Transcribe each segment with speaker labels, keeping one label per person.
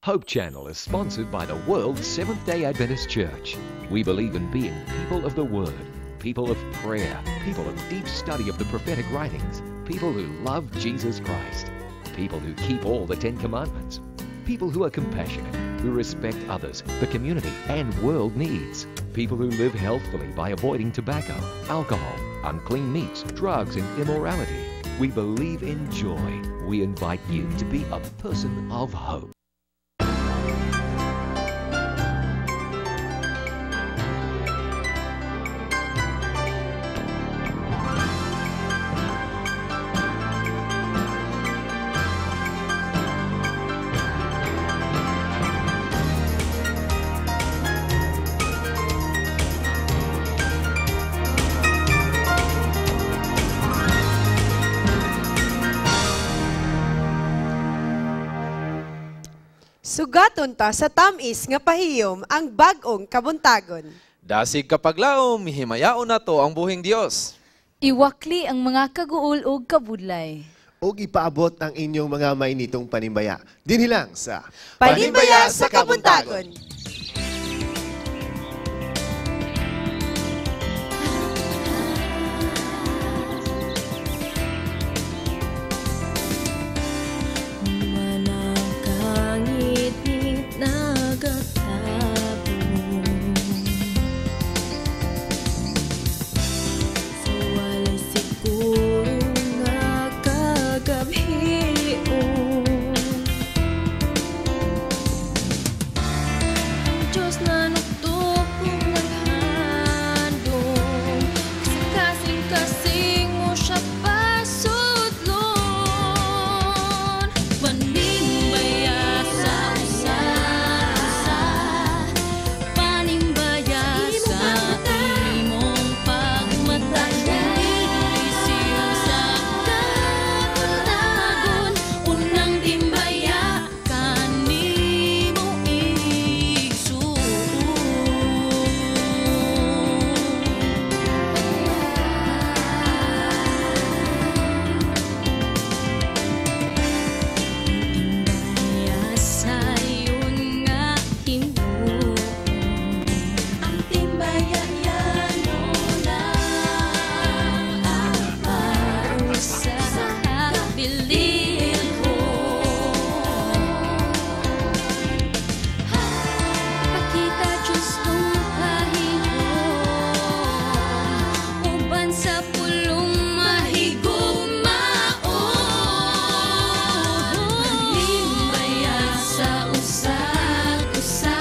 Speaker 1: Hope Channel is sponsored by the World Seventh-day Adventist Church. We believe in being people of the Word, people of prayer, people of deep study of the prophetic writings, people who love Jesus Christ, people who keep all the Ten Commandments, people who are compassionate, who respect others, the community, and world needs, people who live healthfully by avoiding tobacco, alcohol, unclean meats, drugs, and immorality. We believe in joy. We invite you to be a person of hope.
Speaker 2: Sugaton ta sa tamis nga pahiyom ang bag-ong kabuntagon.
Speaker 3: Dasig kapaglaom, himayaon nato ang buhing Dios.
Speaker 4: Iwakli ang mga kaguol ug kabudlay.
Speaker 5: Ug ipaabot ang inyong mga mainitong panimbaya. Dinhi lang sa
Speaker 2: Panimbaya sa Kabuntagon.
Speaker 6: Manangkangit nagatapon sa walay siguro nga kagabhion. Ang Diyos na nuktok kung naghandom, sa kasing-kasing mo siya pasudlon. Panimbaya sa usa-usa, panimbaya sa imong pagmata, Isiw sa kabuntagon, unang timbaya kanimo igsuon. Timbaya sayon nga himuon, ang timbaya yan ang parusa sa kabililhon. Pakita Diyos nung pahiyom, uban sa pulong mahigugmaon. Panimbaya sa usag-usa,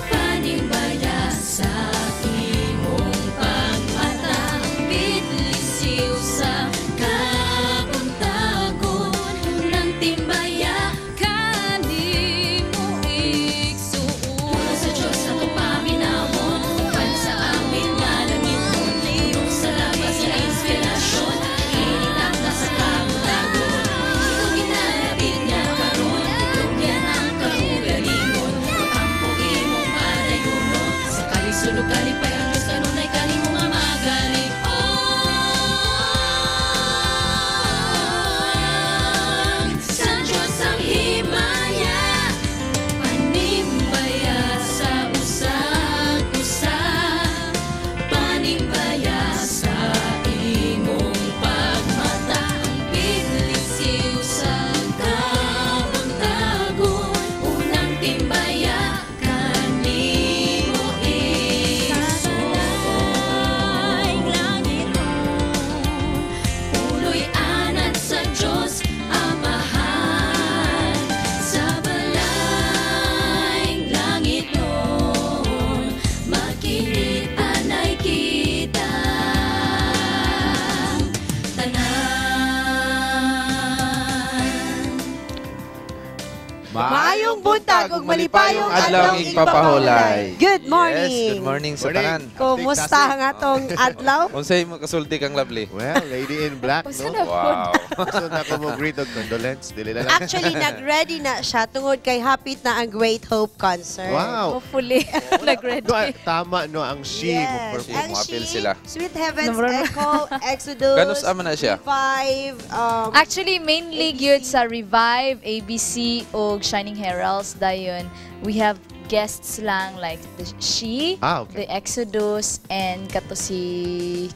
Speaker 6: panimbaya sa imong pagmata, bidlisiw sa kabuntagon, unang timbaya kanimo igsuon. Sa Diyos atong paminawon, uban sa awit nga langiton, puno sa labas nga inspirasyon, initakda sa kabuntagon. Ikaw ginalapit nga karon, itugyan ang kaugalingon, pag-ampo imong padayunon, sa kalisod ug kalipay ang Diyos kanunay kanimo nga magalig-on. Sa Diyos ang himaya, panimbaya sa usag-usa, panimbaya sa imong pagmata, bidlisiw sa kabuntagon, unang timbaya kanimo igsuon. Puloy anad sa Diyos Amahan, sa balayng langitnon, makit-anay kita tanan.
Speaker 2: Maayong buntag ug malipayong
Speaker 3: adlaw
Speaker 2: adlaw
Speaker 3: igpapahulay.
Speaker 2: Good morning.
Speaker 3: Yes, good morning sa
Speaker 5: Morning.
Speaker 3: tanan.
Speaker 2: Kumusta nga tong adlaw?
Speaker 3: Unsay mo kasulti kang lovely?
Speaker 5: Well, Lady in Black,
Speaker 4: Usa
Speaker 5: no?
Speaker 4: na pod.
Speaker 3: Wow.
Speaker 5: Gusto na ko mo greet og condolence. Dili na lang.
Speaker 2: Actually, nag-ready na siya tungod kay hapit na ang Great Hope Concert.
Speaker 5: Wow.
Speaker 4: Hopefully, nag-ready.
Speaker 5: No, tama no ang she
Speaker 2: Yes.
Speaker 5: mo perform.
Speaker 2: Ang
Speaker 3: Mo-appeal
Speaker 2: She,
Speaker 3: sila.
Speaker 2: Sweet Heavens,
Speaker 4: Number-
Speaker 2: Echo, Exodus,
Speaker 3: Ganus ama na siya?
Speaker 2: Revive,
Speaker 4: Actually, mainly gyud sa Revive, ABC ug Shining Herald. Shirelles dayon. We have guests lang like the She, the Exodus, and kato si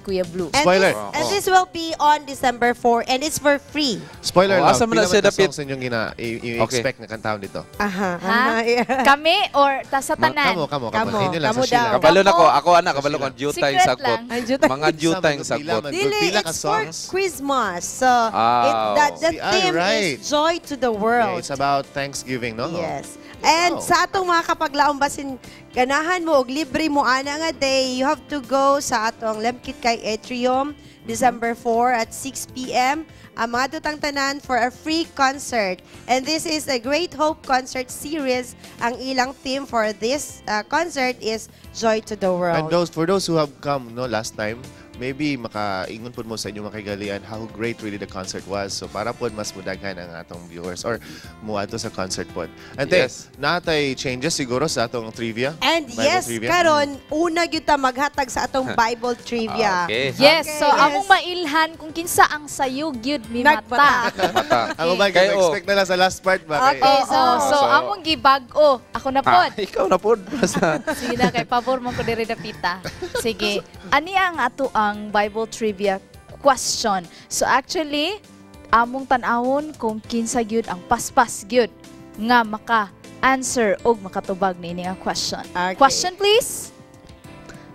Speaker 4: Kuya Blue.
Speaker 2: And
Speaker 5: Spoiler.
Speaker 2: and this will be on December 4 and it's for free.
Speaker 5: Spoiler
Speaker 3: Oh,
Speaker 5: lang,
Speaker 3: asa man na
Speaker 5: pila
Speaker 3: siya
Speaker 5: man ka
Speaker 3: dapit?
Speaker 5: songs inyong i-expect nga kantahon dito?
Speaker 2: Aha.
Speaker 4: Ha?
Speaker 2: Aha, yeah.
Speaker 4: Kami or ta sa tanan?
Speaker 5: Kamo, kamo, kamo.
Speaker 2: Kamo,
Speaker 5: Inyo lang
Speaker 2: kamo
Speaker 5: sa Sheila.
Speaker 2: daw.
Speaker 3: Kabalo na ko,
Speaker 4: Kamo.
Speaker 3: ako ana kabalo ko due time
Speaker 4: Secret
Speaker 3: sagbot.
Speaker 4: lang.
Speaker 2: Ang due time.
Speaker 3: Mga due
Speaker 5: Sa
Speaker 3: time
Speaker 5: mga pila
Speaker 3: sagbot.
Speaker 5: man,
Speaker 2: Dili,
Speaker 5: pila ka
Speaker 2: it's for
Speaker 5: songs.
Speaker 2: Christmas. So, the
Speaker 5: Ah,
Speaker 2: theme
Speaker 5: right.
Speaker 2: is joy to the
Speaker 5: Yeah,
Speaker 2: world.
Speaker 5: it's about Thanksgiving, no?
Speaker 2: Yes. And sa atong mga kapaglaom basin ganahan mo og libre mo ana nga day, you have to go sa atong Lemkit kay Atrium December 4 at 6 p.m. Amado tang tanan for a free concert. And this is a Great Hope concert series. Ang ilang theme for this concert is Joy to the World.
Speaker 5: And those for those who have come no last time, maybe makaingon pud mo sa inyong mga kaigalian how great really the concert was. So para pod mas mudaghan ang atong viewers or muadto sa concert pod. And then, natay changes siguro sa atong trivia.
Speaker 2: And
Speaker 5: Bible
Speaker 2: yes,
Speaker 5: trivia.
Speaker 2: karon una gyud ta maghatag sa atong Bible trivia.
Speaker 3: Okay.
Speaker 4: Yes, so
Speaker 2: Okay, yes.
Speaker 4: among mailhan kung kinsa ang sayog gyud mi
Speaker 2: Nagmata.
Speaker 4: mata.
Speaker 3: Mata.
Speaker 5: Ako ba,
Speaker 3: Kay, oh.
Speaker 5: expect na lang sa last part ba?
Speaker 2: Okay,
Speaker 4: Oo, so, among gibag-o. Ako na pod.
Speaker 3: Ah, ikaw na pod. Basta.
Speaker 4: Sige na, kay pabor man ko diri dapita. Sige. Ani ang ato ang Bible trivia question. So actually, among tan-awon kung kinsa gyud ang paspas gyud nga maka answer og makatubag niini nga question.
Speaker 2: Okay.
Speaker 4: Question, please.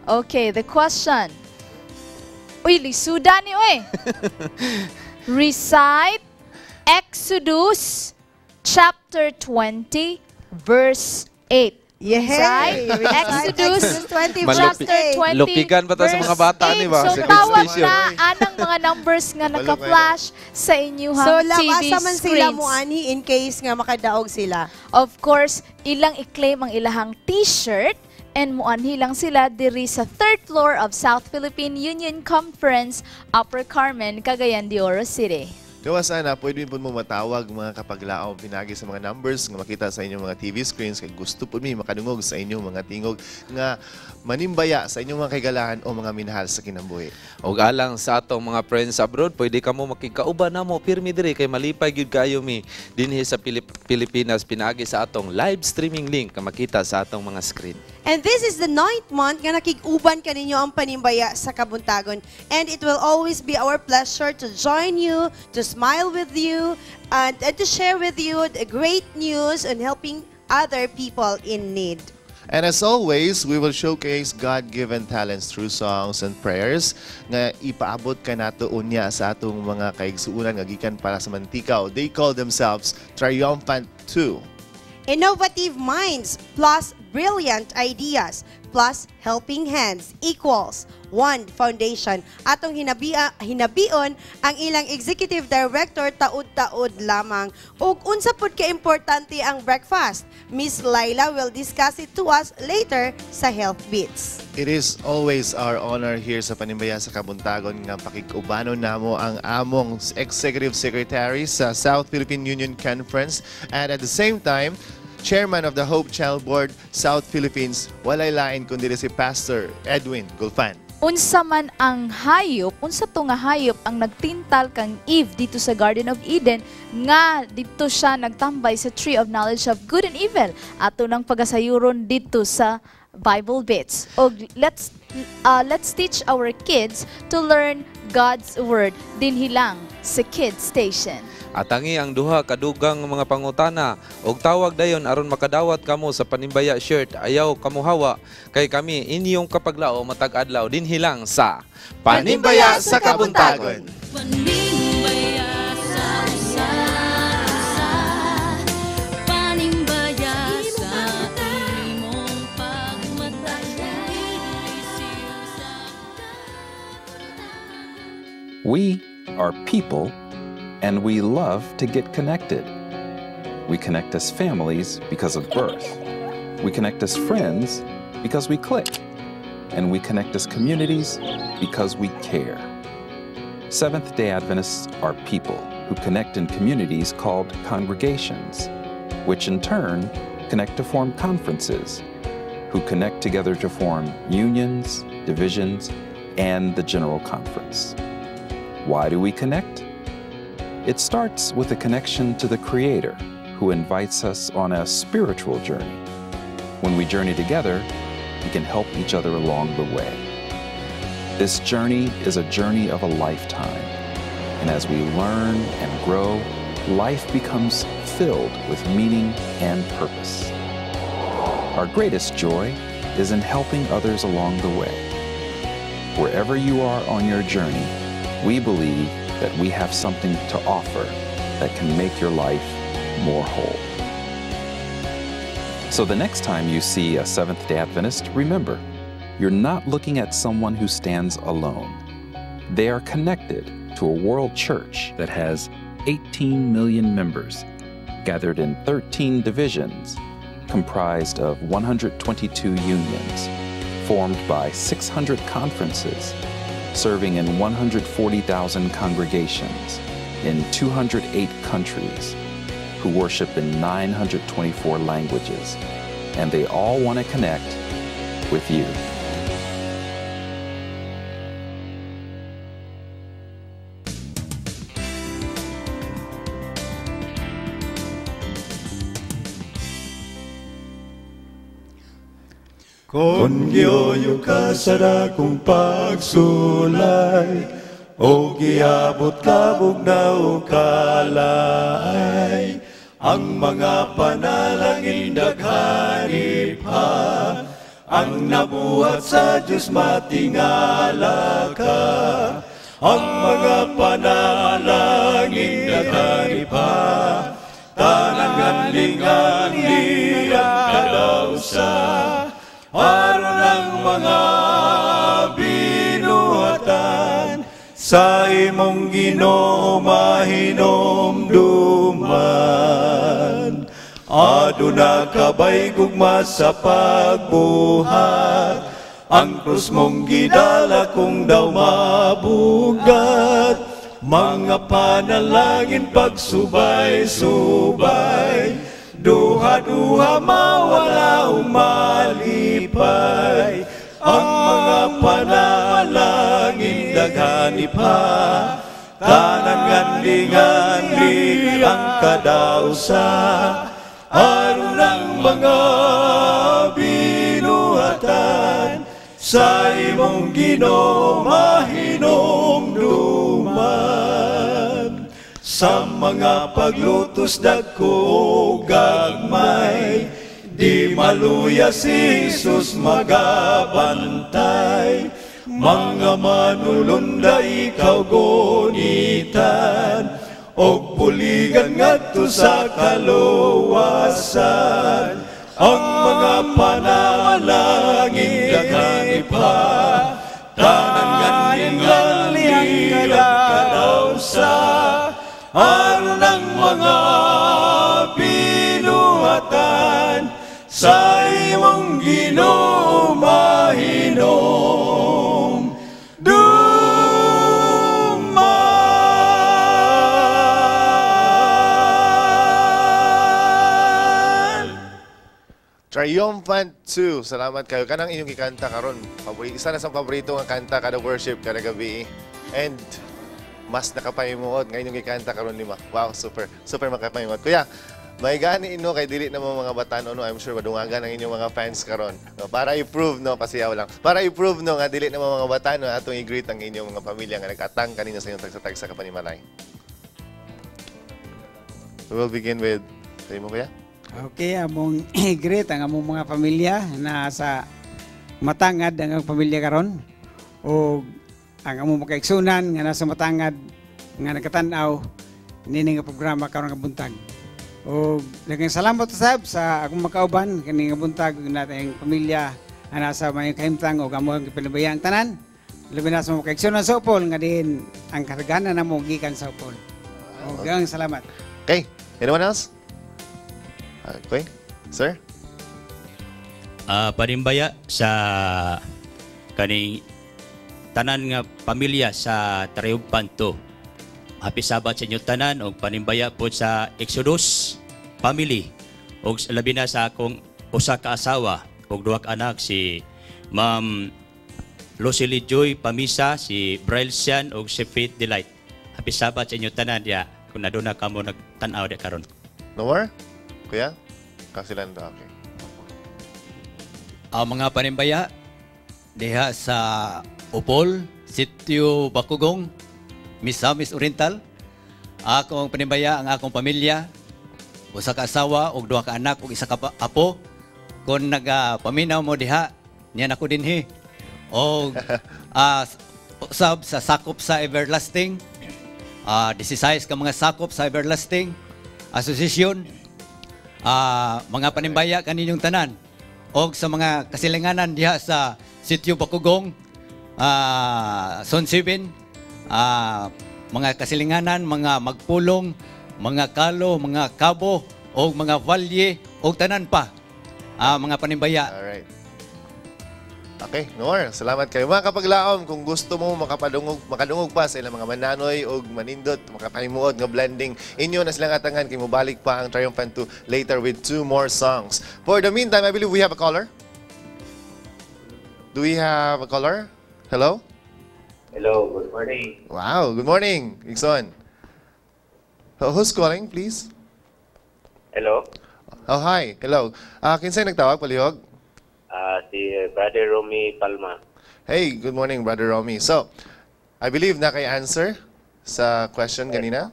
Speaker 4: Okay, the question. Uy, lisuda ni oy. Recite Exodus chapter 20 verse 8.
Speaker 2: Yay!
Speaker 4: Recite
Speaker 2: Recite
Speaker 4: Exodus
Speaker 2: Exodus 20 verse
Speaker 4: chapter
Speaker 2: 8.
Speaker 4: 20
Speaker 3: Lupigan pa ta sa mga
Speaker 4: verse
Speaker 3: bata ni ba?
Speaker 4: 8. So
Speaker 3: Sa kids
Speaker 4: tawag
Speaker 3: station.
Speaker 4: na anang mga numbers nga
Speaker 5: Kabalo
Speaker 4: naka-flash sa inyong
Speaker 2: So,
Speaker 4: TV
Speaker 2: labasa man sila
Speaker 4: screens.
Speaker 2: mo ani in case nga makadaog sila.
Speaker 4: Of course, ilang i-claim ang ilahang t-shirt and muanhi lang sila diri sa third floor of South Philippine Union Conference, Upper Carmen, Cagayan de Oro City.
Speaker 5: Gawas ana, pwede po mo matawag, mga kapaglaom, pinagi sa mga numbers nga makita sa inyong mga TV screens kay gusto po mi makadungog sa inyong mga tingog nga manimbaya sa inyong mga kaigalahan o mga minahal sa kinambuhi.
Speaker 3: Og alang sa atong mga friends abroad, pwede kamo makigkauban namo pirmi diri kay malipay gyud kayo mi dinhi sa Pilipinas pinaagi sa atong live streaming link nga makita sa atong mga screen.
Speaker 2: And this is the ninth month nga nakig-uban kaninyo ang Panimbaya sa Kabuntagon. And it will always be our pleasure to join you, to smile with you, and to share with you the great news on helping other people in need.
Speaker 5: And as always, we will showcase God-given talents through songs and prayers nga ipaabot kanato unya sa atong mga kaigsuunan nga gikan para sa Manticao. They call themselves Triumphant 2.
Speaker 2: Innovative minds plus brilliant ideas plus helping hands equals One Foundation. Atong hinabion ang ilang executive director taud-taud lamang. Ug unsa pud ka importante ang breakfast? Miss Laila will discuss it to us later sa Health Beats.
Speaker 5: It is always our honor here sa Panimbaya sa Kabuntagon nga pakig-ubanon namo ang among Executive Secretary sa South Philippine Union Conference and at the same time, Chairman of the Hope Channel Board South Philippines, walay lain kundi si Pastor Edwin Gulfan.
Speaker 4: Unsa man ang hayop, unsa to nga hayop ang nagtintal kang Eve dito sa Garden of Eden nga dito siya nagtambay sa Tree of Knowledge of Good and Evil? Ato nang pagasayuron dito sa Bible Bits. Og let's teach our kids to learn God's word dinhi lang sa Kids Station.
Speaker 3: Atangi ang duha kadugang mga pangutana og tawag dayon aron makadawat kamo sa Panimbaya shirt. Ayaw kamuhawa kay kami inyong kapaglao matag adlaw dinhi lang sa
Speaker 5: Panimbaya sa Kabuntagon.
Speaker 6: Panimbaya sa usa, panimbaya sa imong pagmata. Sa
Speaker 7: We are people and we love to get connected. We connect as families because of birth. We connect as friends because we click. And we connect as communities because we care. Seventh day Adventists are people who connect in communities called congregations, which in turn connect to form conferences, who connect together to form unions, divisions, and the General Conference. Why do we connect? It starts with a connection to the Creator, who who invites us on a spiritual journey. When we journey together, we can help each other along the way. This journey is a journey of a lifetime, and as we learn and grow, life becomes filled with meaning and purpose. Our greatest joy is in helping others along the way. Wherever you are on your journey, we believe that we have something to offer that can make your life more whole. So the next time you see a Seventh-day Adventist, remember, you're not looking at someone who stands alone. They are connected to a world church that has 18 million members, gathered in 13 divisions, comprised of 122 unions, formed by 600 conferences, serving in 140,000 congregations in 208 countries, who worship in 924 languages, and they all want to connect with you.
Speaker 8: Kon gioyo ka sa dakong pagsulay, o giabot labog na o kalay, ang mga panalangin daghanip ha, ang nabuhat sa Diyos matingala ka. Ang mga panalangin daghanip ha, tanangan lingan liyang kadausa, aron ang mga binuhatan sa imong Ginoo mahinumduman. Aduna kabay gugma sa pagbuhat, ang krus mong gidala kung daw mabugat, mga panalangin pagsubay-subay, duha-duha mawala umalipay. Ang mga panalangin daghanip ha, tanan nganli ang kadausa, aron ang mga binuhatan sa imong Ginoo mahinumduman. Sa mga paglutos dagko gagmay, di maluya si Jesus magabantay. Mga manulunda ikaw gonitan, og puligan ngadto sa kaluwasan. Ang mga panalangin daghanip ha, tanan nganli ang kadausa, aron ang mga binuhatan sa imong Ginoo mahinom duman.
Speaker 5: Triumphant 2. Salamat kayo. Kanang inyong gikanta karon. Isa na sa paborito nga kanta kada worship kada gabi. And mas nakapahimuot nga inyong gikanta karon lima. Wow, super. Super makapahimuot. Kuya, may gani ino kay dili na mo mga batan no, I'm sure madungagan ang inyong mga fans karon. No, para i-prove no, pasiyaw lang. Para i-prove no nga dili na mo mga batan no, atong i-greet ang inyong mga pamilya nga nag-atang kanina sa inyong tagsa-tagsa ka panimalay. We will begin with tayo mo, kuya.
Speaker 9: Okay, among i-greet ang among mga pamilya na sa matangad ang pamilya karon o ang among makaigsunan nga nasa matangad nga nagkatan-aw nini nga programa karon nga buntag. O daghang salamat usab sa akong makauban kini nga buntag nating pamilya nga nasa may kahimtang og among gipinabayang tanan. Labi na sa mga kaigsunan sa Upol nga diin ang karganan namo gikan sa Upol. O daghang salamat.
Speaker 5: Okay, anyone else? Okay, sir?
Speaker 10: Panimbaya sa kaning tanan nga pamilya sa Triumphant 2. Happy Sabbath sa inyo tanan og panimbaya po sa Exodus family og labi na sa akong usa ka asawa og duha ka anak, si Ma'am Lucely Joy Pamisa, si Brailsian og si Faith Delight. Happy Sabbath sa inyo tanan diya kung aduna kamo nagtan-aw di karon.
Speaker 5: No more? Kuya? Kasilan to, okay.
Speaker 10: Ang mga panimbaya diha sa Opol, Sitio Bakugong, Misamis Oriental. Akong panimbaya ang akong pamilya, usa ka asawa ug duha ka anak ug isa ka apo. Kung nagapaminaw mo diha, niyan ako dinhi. Og usab sa sakop sa Everlasting, 16 ka mga sakop sa Everlasting Association, mga panimbaya kaninyong tanan og sa mga kasilinganan diha sa Sitio Bakugong, Zone 7, mga kasilinganan, mga magpulong, mga kalo, mga kabo og mga valye og tanan pa, mga panimbaya.
Speaker 5: Alright. Okay, Nor, salamat kayo. Mga kapaglaom, kung gusto mo makadungog pa sa ilang mga mananoy o manindot, makapahimuot nga blending, inyo na silang atangan kay mobalik pa ang Triumphant 2 later with two more songs. For the meantime, I believe we have a caller. Do we have a caller? Hello?
Speaker 11: Hello, good morning.
Speaker 5: Wow, good morning, Igsoon. Who's calling, please?
Speaker 11: Hello.
Speaker 5: Oh, hi. Hello. Kinsay nagtawag, palihog?
Speaker 11: Si Brother Romy Palma.
Speaker 5: Hey, good morning, Brother Romy. So, I believe na kay answer sa question ganina.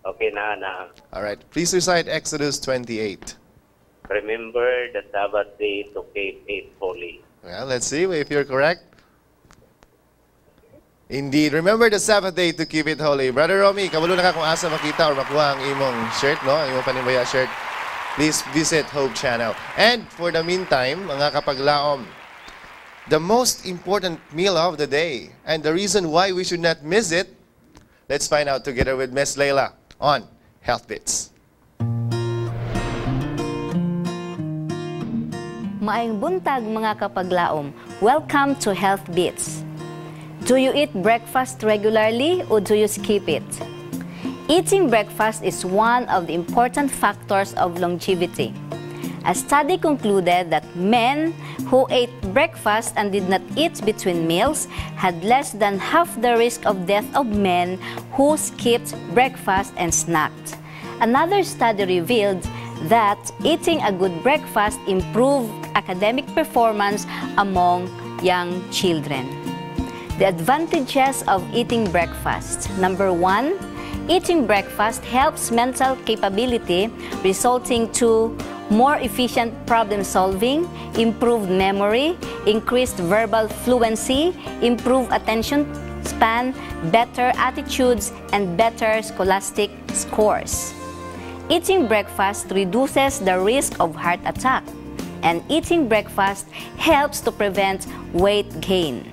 Speaker 11: Okay na na.
Speaker 5: All right. Please recite Exodus 28.
Speaker 11: Remember the Sabbath day to keep it holy.
Speaker 5: Well, let's see if you're correct. Indeed. Remember the Sabbath day to keep it holy. Brother Romy, kabalo na ka kung asa makita or makuha ang imong shirt, no? Ang imong panimbaya shirt. Please visit Hope Channel. And for the meantime, mga kapaglaom, the most important meal of the day and the reason why we should not miss it, let's find out together with Miss Layla on Health Bits.
Speaker 12: Maayong buntag, mga kapaglaom. Welcome to Health Beats. Do you eat breakfast regularly or do you skip it? Eating breakfast is one of the important factors of longevity. A study concluded that men who ate breakfast and did not eat between meals had less than half the risk of death of men who skipped breakfast and snacked. Another study revealed that eating a good breakfast improved academic performance among young children. The advantages of eating breakfast. Number one, eating breakfast helps mental capability, resulting to more efficient problem solving, improved memory, increased verbal fluency, improved attention span, better attitudes, and better scholastic scores. Eating breakfast reduces the risk of heart attack, and eating breakfast helps to prevent weight gain.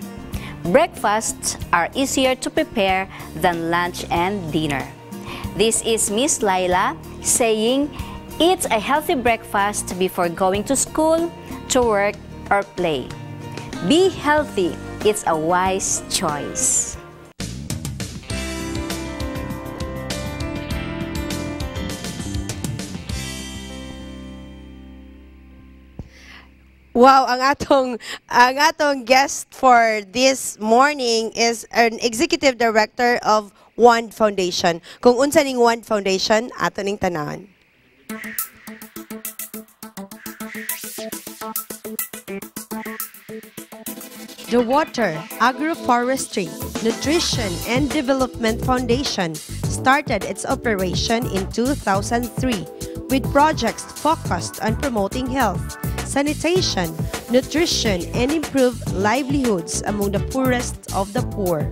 Speaker 12: Breakfasts are easier to prepare than lunch and dinner. This is Miss Laila saying, eat a healthy breakfast before going to school, to work, or play. Be healthy. It's a wise choice.
Speaker 2: Wow, ang atong guest for this morning is an executive director of One Foundation. Kung unsa ning One Foundation, ato ning tanawon. The Water, Agroforestry, Nutrition and Development Foundation started its operation in 2003 with projects focused on promoting health, sanitation, nutrition, and improved livelihoods among the poorest of the poor.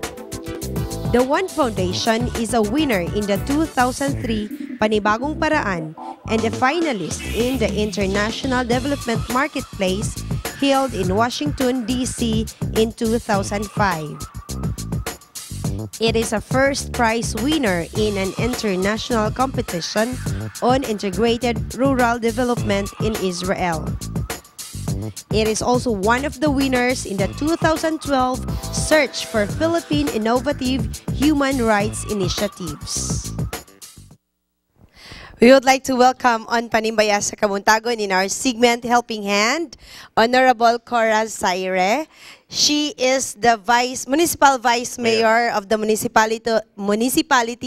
Speaker 2: The One Foundation is a winner in the 2003 Panibagong Paraan and a finalist in the International Development Marketplace held in Washington, D.C. in 2005. It is a first prize winner in an international competition on integrated rural development in Israel. It is also one of the winners in the 2012 Search for Philippine Innovative Human Rights Initiatives. We would like to welcome on Panimbaya sa Kabuntagon in our segment Helping Hand, Honorable Cora Zaire. She is the vice municipal vice mayor of the municipality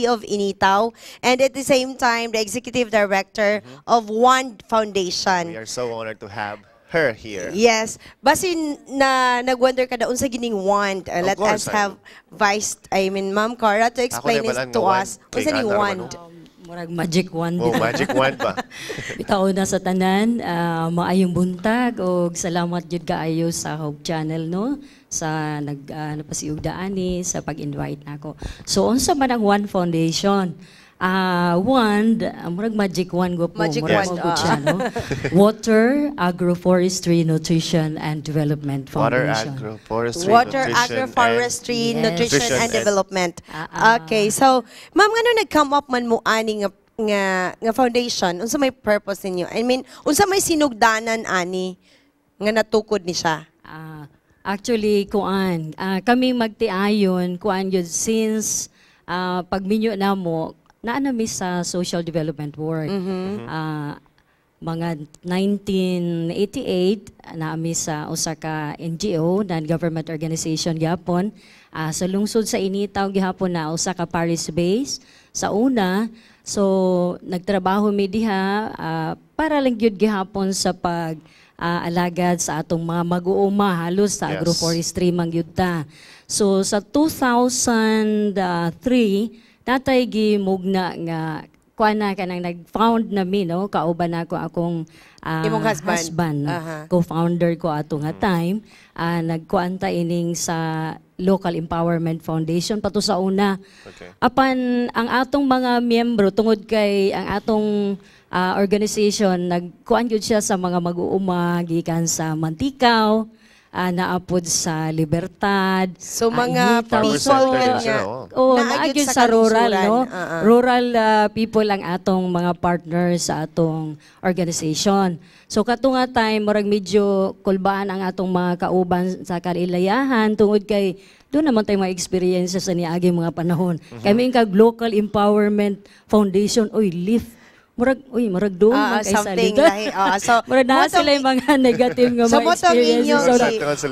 Speaker 2: of Initao and at the same time the executive director of One Foundation.
Speaker 5: We are so honored to have her here.
Speaker 2: Yes. Basin na nag-wonder ka na unsa gining wand.
Speaker 5: Of
Speaker 2: Let
Speaker 5: course,
Speaker 2: us have Vice, I mean, Ma'am Cora to explain
Speaker 5: Ako
Speaker 2: it
Speaker 5: na
Speaker 2: to
Speaker 5: wand.
Speaker 2: us. Unsa
Speaker 5: Kay
Speaker 2: ning
Speaker 5: Ana
Speaker 2: wand?
Speaker 5: raman.
Speaker 13: Murag magic wand.
Speaker 5: Oh, magic wand ba?
Speaker 13: Bitaw na sa tanan, maayong buntag og salamat jud kaayo sa Hope Channel, no, sa nag napasiugdaan ni sa pag-invite nako. So unsa man ang One Foundation? Wand, murag magic wand go po.
Speaker 2: Magic
Speaker 13: murag
Speaker 2: wand,
Speaker 13: mo gud siya, no? Water, Agroforestry, Nutrition and Development
Speaker 5: Water,
Speaker 13: Foundation.
Speaker 5: agroforestry,
Speaker 2: Water,
Speaker 5: nutrition,
Speaker 2: agroforestry,
Speaker 13: Yes.
Speaker 2: nutrition, and development. Okay, so ma'am, ngano nag-come up man mo ani nga foundation? Unsa may purpose ninyo? I mean, unsa may sinugdanan ani nga natukod ni siya?
Speaker 13: Actually, kuan, kami magtiayon, kuan yun, since pagminyo na mo, naa na mi sa social development work. Mga 1988 naa mi sa usa ka NGO, non-government organization gihapon, sa lungsod sa Initaw gihapon na usa ka parish base sa una. So nagtrabaho mi diha para lang gyud gihapon sa pag alagad sa atong mga mag-uuma, halos sa agroforestry man gyud ta. So sa 2003 natay gimugna nga kuan na kanang nag-found na mi, no, kauban na ako akong
Speaker 2: Imong husband.
Speaker 13: Husband, no? Co-founder ko ato nga time. Nagkuan ta ining sa Local Empowerment Foundation pato sa una. Apan ang atong mga miyembro, tungod kay ang atong organization nagkuan gyud siya sa mga mag-uuma gikan sa Manticao, naapod sa Libertad.
Speaker 2: So mga
Speaker 13: Initaw.
Speaker 2: people
Speaker 5: Center
Speaker 2: nga
Speaker 5: din sila, oh.
Speaker 13: Oh,
Speaker 2: naa
Speaker 13: naa
Speaker 2: gyud
Speaker 13: gyud
Speaker 2: sa
Speaker 13: sa rural,
Speaker 2: kalungsuran.
Speaker 13: No? Rural people ang atong mga partners sa atong organization. So kato nga time, murag medyo kulbaan ang atong mga kauban sa kalilayahan tungod kay doon naman tayo mga experience sa niagi mga panahon. Kami kag Local Empowerment Foundation, oy, lift. Murag, uy, murag doon man kay sa
Speaker 2: Something
Speaker 13: liga.
Speaker 2: lahi. So,
Speaker 13: Murag naa sila yung mga negative nga
Speaker 2: So,
Speaker 13: mga
Speaker 2: mo tong
Speaker 13: experiences.
Speaker 2: inyong
Speaker 13: So,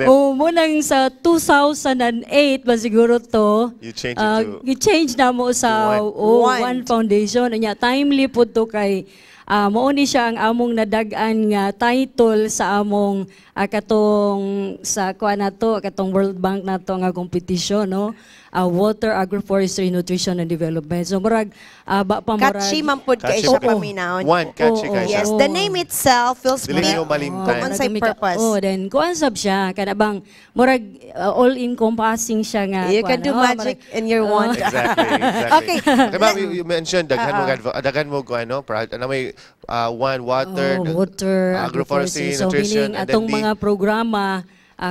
Speaker 13: oh, mo nang sa 2008 ba siguro to.
Speaker 5: You change it to
Speaker 13: Gi-change na mo sa
Speaker 5: One.
Speaker 13: oh,
Speaker 2: One.
Speaker 13: One Foundation. Unya timely pud to kay mao ni siya ang among nadag-an nga title sa among katong sa kuan nato, katong World Bank nato nga competition, no, Water, Agroforestry, Nutrition and Development. So murag ba pa murag
Speaker 2: Catchy man pud kay
Speaker 5: Catchy
Speaker 2: siya
Speaker 5: man.
Speaker 2: paminawon.
Speaker 5: One, catchy
Speaker 13: Oo,
Speaker 5: kay siya.
Speaker 2: Yes, the name itself will
Speaker 5: Dili
Speaker 2: speak
Speaker 5: niyo malimtan.
Speaker 2: kung unsay purpose.
Speaker 13: Oh, then kuan sab siya kana bang murag all encompassing siya nga
Speaker 2: You can
Speaker 13: kuan,
Speaker 2: do
Speaker 13: oh,
Speaker 2: magic
Speaker 13: murag-
Speaker 2: in your wand.
Speaker 5: Exactly.
Speaker 2: Okay.
Speaker 5: Okay, ma'am, you mentioned daghan mo ano, ano may one water,
Speaker 13: Oh, water,
Speaker 5: agroforestry,
Speaker 13: agroforestry. So,
Speaker 5: nutrition,
Speaker 13: meaning,
Speaker 5: and then
Speaker 13: atong
Speaker 5: the
Speaker 13: mga programa,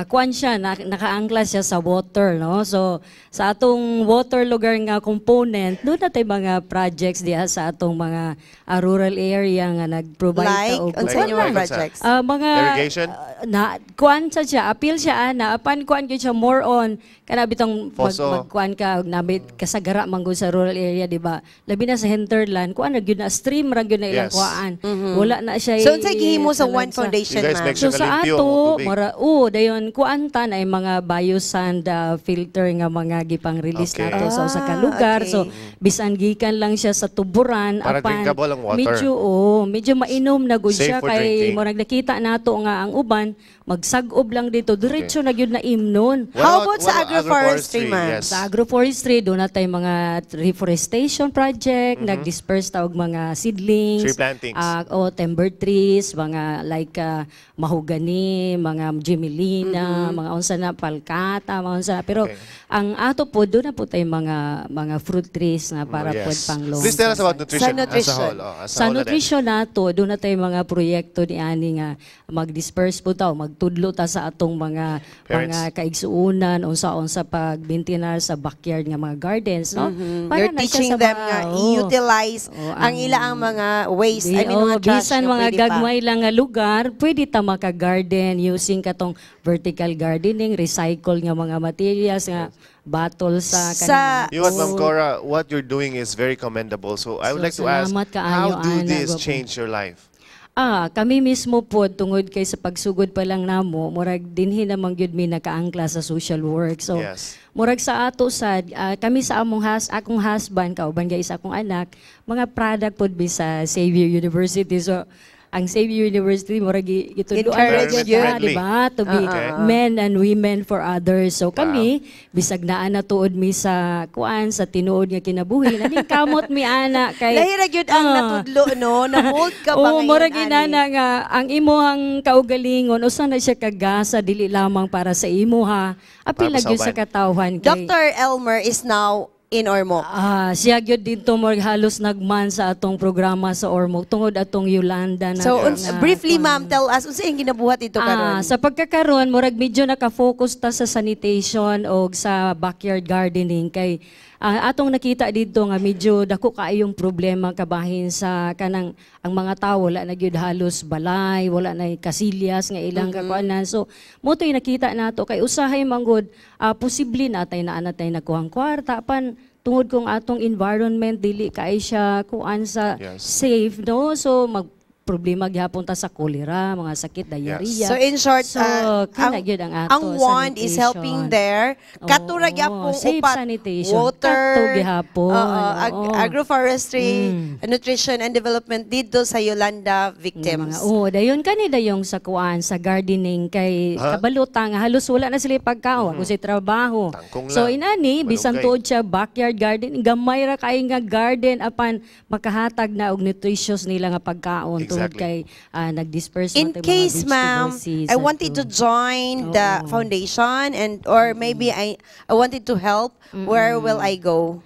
Speaker 13: kuan siya, nakaangkla siya sa water, no? So, sa atong water lugar nga component, doon na tayo mga projects diha sa atong mga rural area nga nag-provide
Speaker 2: Like,
Speaker 13: ta og
Speaker 2: unsa
Speaker 13: kuan
Speaker 2: inyong mga
Speaker 13: lang.
Speaker 2: projects?
Speaker 13: Mga
Speaker 5: Irrigation?
Speaker 13: Na kuan sa siya, appeal siya ana, apan kuan gyud siya more on kana bitong
Speaker 5: Poso.
Speaker 13: Magkuan ka og namit kasagara man gud sa rural area, di ba? Labi na sa hinterland, kuan na gyud na stream ra gyud na ilang kuan. Wala na siya.
Speaker 2: So, unsay gihimo sa One Foundation,
Speaker 5: You guys
Speaker 2: ma'am?
Speaker 5: make sure
Speaker 13: So sa
Speaker 5: nga limpyo
Speaker 13: ato,
Speaker 5: ang tubig.
Speaker 13: mara, oh, dayon kuan ta na ay mga biosand filter nga mga gipang-release nato sa usa ka lugar. So bisan gikan lang siya sa tuburan
Speaker 5: Para
Speaker 13: apan
Speaker 5: drinkable ang water.
Speaker 13: medyo, oh, medyo mainom na gud
Speaker 5: Safe
Speaker 13: siya
Speaker 5: for
Speaker 13: kay
Speaker 5: drinking.
Speaker 13: murag nakita nato nga ang uban magsag-ob lang dito, diretso na gyud na imnon.
Speaker 5: What
Speaker 2: How about sa
Speaker 5: what
Speaker 2: agroforestry, ma'am?
Speaker 5: Yes.
Speaker 13: Sa agroforestry, doon na tayo mga reforestation project, nag-disperse ta og mga seedlings.
Speaker 5: Tree plantings.
Speaker 13: O timber trees, mga like mahogany, mga gmelina, mga unsa na palkata, mga unsa na. Pero ang ato po, doon na po tayo mga fruit trees na para po pang long.
Speaker 5: Please tell us about nutrition.
Speaker 2: Sa nutrition.
Speaker 5: As a whole. Oh, as a
Speaker 13: Sa
Speaker 5: whole na din.
Speaker 13: nutrition nato, doon na tayo mga proyekto ni ani nga mag-disperse po ta o magtudlo ta sa atong mga
Speaker 5: Parents.
Speaker 13: mga kaigsuunan unsa-unsa pag-maintainer sa backyard nga mga gardens, no? Para
Speaker 2: You're
Speaker 13: na siya
Speaker 2: teaching
Speaker 13: sa
Speaker 2: them
Speaker 13: mga-
Speaker 2: nga
Speaker 13: oh.
Speaker 2: i-utilize
Speaker 13: Oh,
Speaker 2: ang ila ang mga waste, I mean
Speaker 13: oh,
Speaker 2: mga trash
Speaker 13: bisan
Speaker 2: nga
Speaker 13: mga
Speaker 2: pwede pa.
Speaker 13: gagmay lang nga lugar, pwede ta maka-garden using katong vertical gardening, recycle nga mga materials nga battle sa
Speaker 5: You know what, Ma'am
Speaker 13: Oh.
Speaker 5: Cora, what you're doing is very commendable. So I would
Speaker 13: So,
Speaker 5: like to ask,
Speaker 13: salamat kaayo,
Speaker 5: how do
Speaker 13: Ana,
Speaker 5: this
Speaker 13: gwapo.
Speaker 5: change your life?
Speaker 13: Kami mismo po, tungod kay sa pagsugod pa lang namo, murag dinhi naman gyud mi nakaangkla sa social work. So, murag sa ato sad, kami sa among akong husband, kauban gay sa akong anak, mga product pod mi sa Xavier University. So, ang Xavier University murag gitudloan
Speaker 2: Encourage
Speaker 13: ra gyud
Speaker 2: you.
Speaker 13: ta, di ba? To be men and women for others. So kami, bisag naa na tuod mi sa kuan sa tinuod nga kinabuhi, naning kamot mi ana kay
Speaker 2: Lahi ra gyud ang natudlo, no? Na-mold ka ba
Speaker 13: Oo,
Speaker 2: ngayon,
Speaker 13: murag
Speaker 2: ani?
Speaker 13: Inana nga ang imuhang kaugalingon usa na siya kagasa, dili lamang para sa imuha, apil
Speaker 5: Para
Speaker 13: na
Speaker 5: sa
Speaker 13: gyud sa
Speaker 5: uban.
Speaker 13: katawhan kay
Speaker 2: Dr. Elmer is now in Ormoc.
Speaker 13: Siya gyud dito murag halos nagman sa atong programa sa Ormoc tungod atong Yolanda na
Speaker 2: So, briefly,
Speaker 13: kuan.
Speaker 2: ma'am, tell us, unsa iyang ginabuhat dito karon?
Speaker 13: Sa pagkakaron, murag medyo naka-focus ta sa sanitation o sa backyard gardening kay atong nakita dito nga medyo dako kaayong problema kabahin sa kanang ang mga tao wala na gyud halos balay, wala na kasilyas nga ilang kakuanan. So mo to'y nakita nato kay usahay manggod posible natay na natay nakuhang kwarta pan tungod kung atong environment dili kay siya kuan sa safe, no? So mag problema gihapon ta sa cholera, mga sakit, diarrhea.
Speaker 2: So in short,
Speaker 13: So, kana gyud ang ato,
Speaker 2: ang WAND is
Speaker 13: sanitation.
Speaker 2: helping there. Kato ra gyapon
Speaker 13: Safe
Speaker 2: upat,
Speaker 13: sanitation.
Speaker 2: water,
Speaker 13: Kato gihapon.
Speaker 2: Oo, agroforestry, nutrition and development dito sa Yolanda victims.
Speaker 13: Mga, oo, dayon kani dayong sa kuan sa gardening kay
Speaker 5: Ha?
Speaker 13: kabaluta nga halos wala na sila pagkaon, mm trabaho.
Speaker 5: Tangkong
Speaker 13: So
Speaker 5: lang.
Speaker 13: inani bisan
Speaker 5: Malunggay.
Speaker 13: tuod siya backyard garden, gamay ra kay nga garden apan makahatag na og nutritious nila nga pagkaon tungod kay nag-disperse
Speaker 2: In
Speaker 13: man tay mga
Speaker 2: case,
Speaker 13: vegetable
Speaker 2: ma'am,
Speaker 13: seeds
Speaker 2: I wanted to
Speaker 13: adto.
Speaker 2: join the foundation and or maybe I wanted to help, where will I go?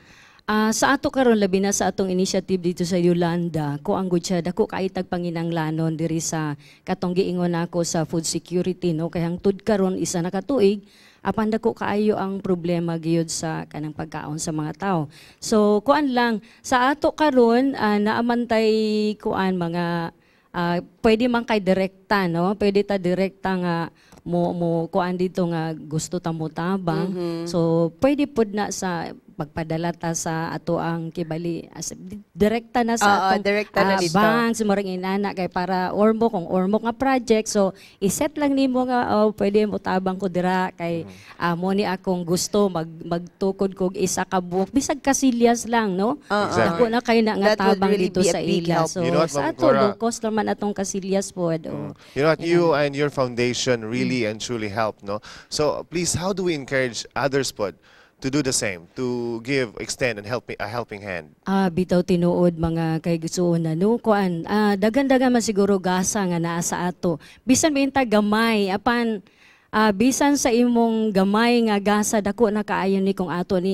Speaker 13: Sa ato karon, labi na sa atong initiative dito sa Yolanda, ko ang gud siya dako kay tag panginanglanon diri sa katong giingon nako sa food security, no, kay hangtod karon isa na ka tuig apan dako kaayo ang problema gyud sa kanang pagkaon sa mga tao. So kuan lang sa ato karon, naamantay kuan mga pwede man kay direkta, no, pwede ta direkta nga mo mo kuan dito nga gusto ta mo tabang. So pwede pud na sa pagpadala ta sa ato ang kibali as, direkta na sa
Speaker 2: Oo,
Speaker 13: atong
Speaker 2: direkta na dito.
Speaker 13: banks, murag inana kay para Ormoc, kung Ormoc nga project, so iset lang nimo nga, oh, pwede mo tabang ko dira kay mo ni akong gusto magtukod kog isa ka buok, bisag kasilyas lang, no? Dako na kay na nga
Speaker 2: That would
Speaker 13: tabang
Speaker 2: really
Speaker 13: dito
Speaker 2: be a
Speaker 13: sa
Speaker 2: big
Speaker 13: ila
Speaker 2: help.
Speaker 13: So
Speaker 5: You know what,
Speaker 13: sa
Speaker 5: Ma'am
Speaker 13: ato
Speaker 5: Cora?
Speaker 13: low cost naman atong kasilyas pod, oh.
Speaker 5: You know what? You and your foundation really and truly help, no? So please, how do we encourage others pod to do the same, to give, extend, and help a helping hand?
Speaker 13: Bitaw tinuod, mga kaigsuonan, no, kuan daghan-daghan man siguro gasa nga naa sa ato. Bisan minta gamay apan bisan sa imong gamay nga gasa, dako na kaayo ni kung ato ni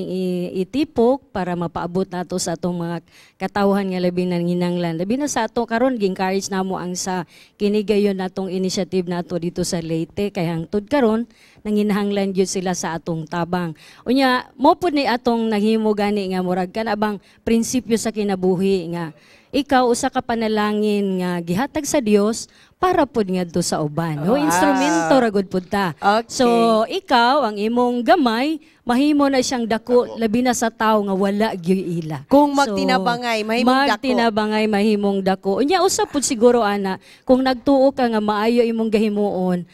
Speaker 13: itipok para mapaabot nato sa atong mga katawhan nga labi nanginanglan. Labi na sa ato karon gi-encourage namo ang sa kini gayon natong initiative nato dito sa Leyte kay hangtod karon nanginahanglan gyud sila sa atong tabang. Unya mo pud ni atong nahimo gani nga murag kana bang prinsipyo sa kinabuhi nga ikaw usa ka panalangin nga gihatag sa Dios para pud ngadto sa uban. No, instrumento ra gud pud ta. So ikaw ang imong gamay mahimo na siyang dako, labi na sa tawo nga wala gyud ila.
Speaker 2: Kung magtinabangay, mahimong dako.
Speaker 13: Magtinabangay, mahimong dako. Unya usa pud siguro ana, kung nagtuo ka nga maayo imong gahimuon,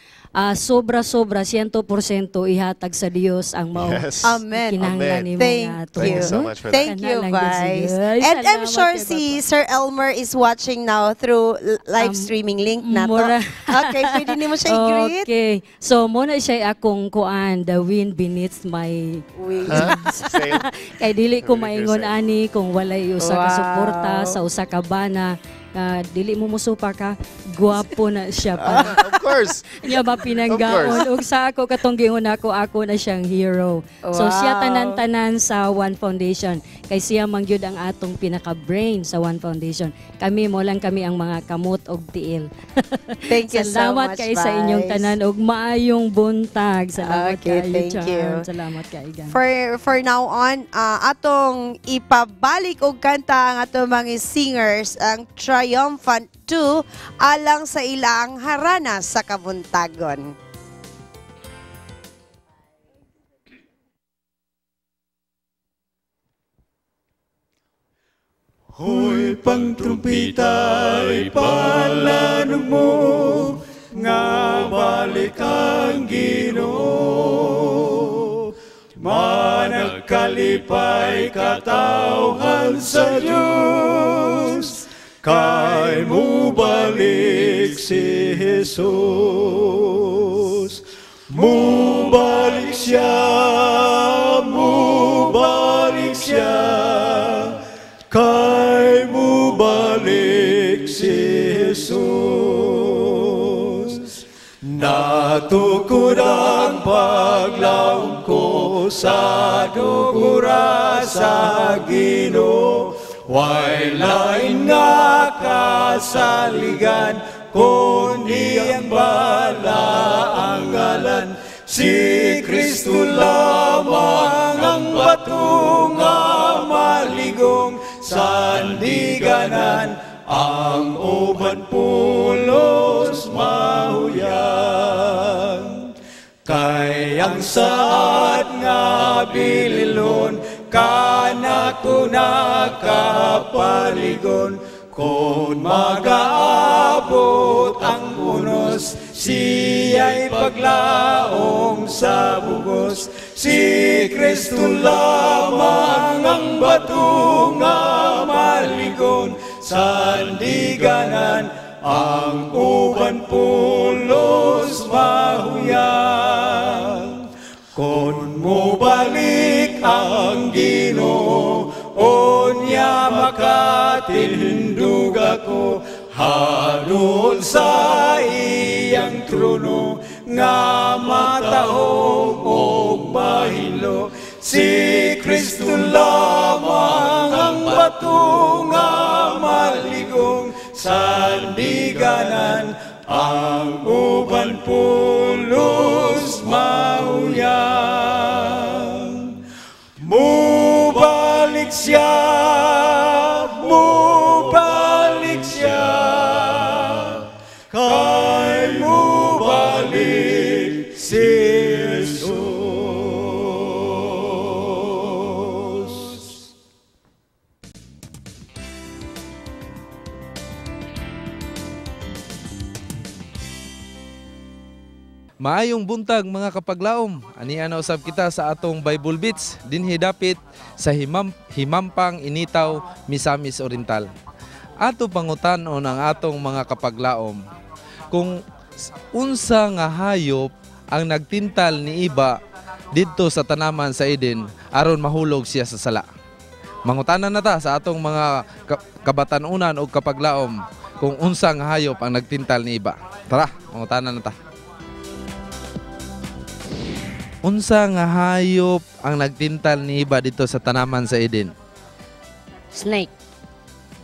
Speaker 13: sobra-sobra, 100% ihatag sa Dios ang mao.
Speaker 2: Amen.
Speaker 13: Kinahanglan nimo
Speaker 2: Thank
Speaker 13: nga
Speaker 2: you.
Speaker 5: Thank you so much for that.
Speaker 2: Thank you,
Speaker 13: Kana lang gyud
Speaker 2: Vice.
Speaker 13: siguro. Ay,
Speaker 2: And I'm
Speaker 13: salamat
Speaker 2: sure
Speaker 13: kay
Speaker 2: si Sir Elmer is watching now through live streaming link na to. Okay, pwede nimo siya i-greet?
Speaker 13: Okay. So, mo na siya akong kuan, the wind beneath my
Speaker 2: wings.
Speaker 5: Huh? Sail.
Speaker 13: Kay dili ko
Speaker 5: Beneath your
Speaker 13: maingon
Speaker 5: sail.
Speaker 13: ani kung walay usa ka suporta sa usa ka bana. Dili mo musupa ka, gwapo na siya pa.
Speaker 5: Of course.
Speaker 13: Niya ba pinanggaon.
Speaker 5: Of course.
Speaker 13: Ug sa ako katong giingon ako, ako na siyang hero. So siya tanan-tanan sa One Foundation. Kay siya man gyud ang atong pinaka-brain sa One Foundation. Kami mo lang kami ang mga kamot og tiil.
Speaker 2: Thank you so
Speaker 13: Salamat
Speaker 2: much,
Speaker 13: kay sa inyong
Speaker 2: Vice.
Speaker 13: tanan og maayong buntag. Salamat
Speaker 2: Okay,
Speaker 13: kaayo,
Speaker 2: thank
Speaker 13: Charm.
Speaker 2: you.
Speaker 13: Salamat kay Gan.
Speaker 2: For now on, atong ipabalik og kanta ang atong mga singers, ang Triumphant 2, alang sa ilang harana sa kabuntagon.
Speaker 8: Hoy pangtrumpitay palanog mo nga balik ang Ginoo, managkalipay katawhan sa Dios kay mubalik si Jesus. Mubalik siya, mubalik siya, kay mubalik si Jesus. Natukod ang paglaom ko sa dugura sa Ginoo, way lain nga kasaligan kundi ang balaang ngalan. Si Kristo lamang ang bato nga maligong sandiganan, ang uban pulos mahuyang. Kay ang saad nga bililon kanako nakapaligon, kung magaabot ang unos, siya'y paglaom sa bugos. Si Kristo lamang ang bato nga maligon sandiganan, ang uban pulos mahuyang. Kung mubalik ang Ginoo, unya makatindog ako, hadol sa iyang trono nga matahom og mahilo. Si Kristo lamang ang bato nga maligong sandiganan, ang uban pulos mahuyang. Mubalik siya, mubalik siya, kay mubalik si Jesus.
Speaker 3: Maayong buntag mga kapaglaom. Ania na usab kita sa atong Bible Beats dinhi dapit sa Himampang Initaw, Misamis Oriental. Ato pangutan-on ang atong mga kapaglaom kung unsa nga hayop ang nagtintal ni Iba didto sa tanaman sa Eden aron mahulog siya sa sala. Mangutana na ta sa atong mga kabatan-unan o kapaglaom kung unsa nga hayop ang nagtintal ni Iba. Tara, mangutana na ta. Unsa nga hayop ang nagtintal ni Iba dito sa tanaman sa Eden?
Speaker 14: Snake.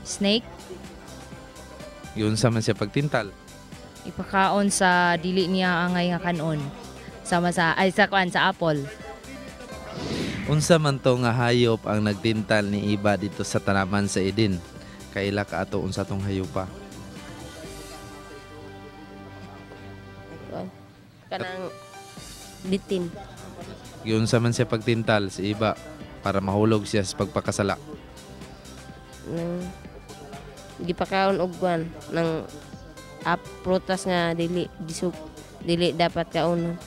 Speaker 4: Snake?
Speaker 3: Yun sa man siya pagtintal.
Speaker 14: Ipakaon sa dili niya angay nga kanon. Sama sa ay sa kuan sa apple.
Speaker 3: Unsa man to nga hayop ang nagtintal ni Iba dito sa tanaman sa Eden? Kaila ka ato unsa tong hayop pa?
Speaker 15: Kanang bitin.
Speaker 3: Yun sa man siya pagtintal si Iba para mahulog siya sa pagpakasala.
Speaker 15: Nang gipakaon og kuan ng prutas nga dili disuk dili dapat kaonon.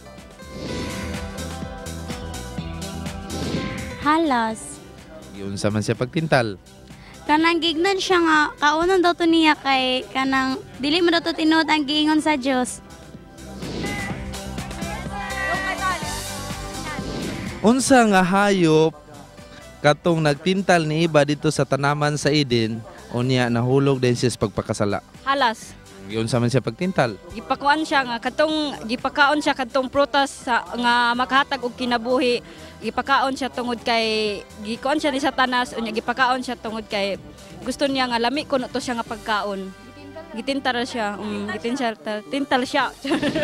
Speaker 16: Halas.
Speaker 3: Yun sa man siya pagtintal.
Speaker 16: Kanang gignan siya nga kaunon daw to niya kay kanang dili man daw to tinuod ang giingon sa Dios.
Speaker 3: Unsa nga hayop katong nagtintal ni Iba dito sa tanaman sa Eden unya nahulog din siya sa pagpakasala?
Speaker 17: Halas.
Speaker 3: Yun sa man siya pagtintal.
Speaker 17: Gipakuan siya nga katong gipakaon siya kadtong prutas sa, nga makahatag og kinabuhi. Gipakaon siya tungod kay gikuan siya ni Satanas unya gipakaon siya tungod kay gusto niya nga lami kuno to siya nga pagkaon. Gitintal siya, gitintal tintal siya.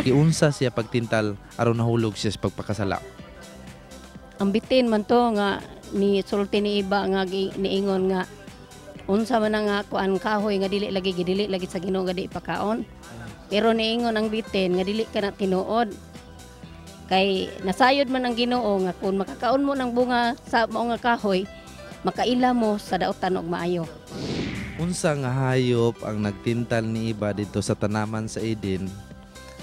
Speaker 3: Giunsa siya pagtintal aron nahulog siya sa pagpakasala?
Speaker 18: Ang bitin man to nga ni sulti ni Iba nga niingon nga unsa man nga kuan kahoy nga dili lagi gidili lagi sa Ginoo nga di ipakaon. Pero niingon ang bitin nga dili ka na tinuod. Kay nasayod man ang Ginoo nga kun makakaon mo ng bunga sa mao nga kahoy, makaila mo sa daotan og maayo.
Speaker 3: Unsa nga hayop ang nagtintal ni Iba dito sa tanaman sa Eden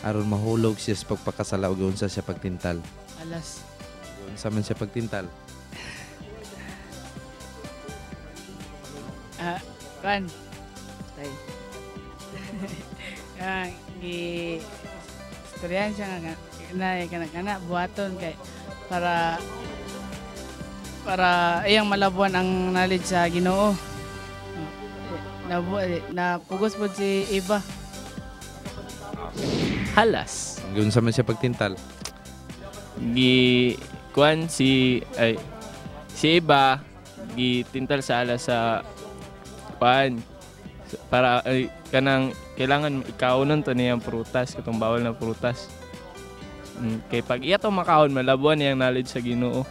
Speaker 3: aron mahulog siya sa pagpakasala ug unsa siya pagtintal?
Speaker 19: Alas.
Speaker 3: Unsa man siya pagtintal?
Speaker 19: Ah, kan. Tay. Ah, gi istoryahan siya nga na kana kana buhaton kay para para iyang malabuan ang knowledge sa Ginoo. Na napugos pod si Eva.
Speaker 20: Halas.
Speaker 3: Unsa man siya pagtintal?
Speaker 20: Gi kuan si ay si Eva gitintal sa alas sa kuan para ay, kanang kailangan ikaonon to niyang prutas katong bawal na prutas. Kay pag iya to makaon malabuan niyang knowledge sa Ginoo.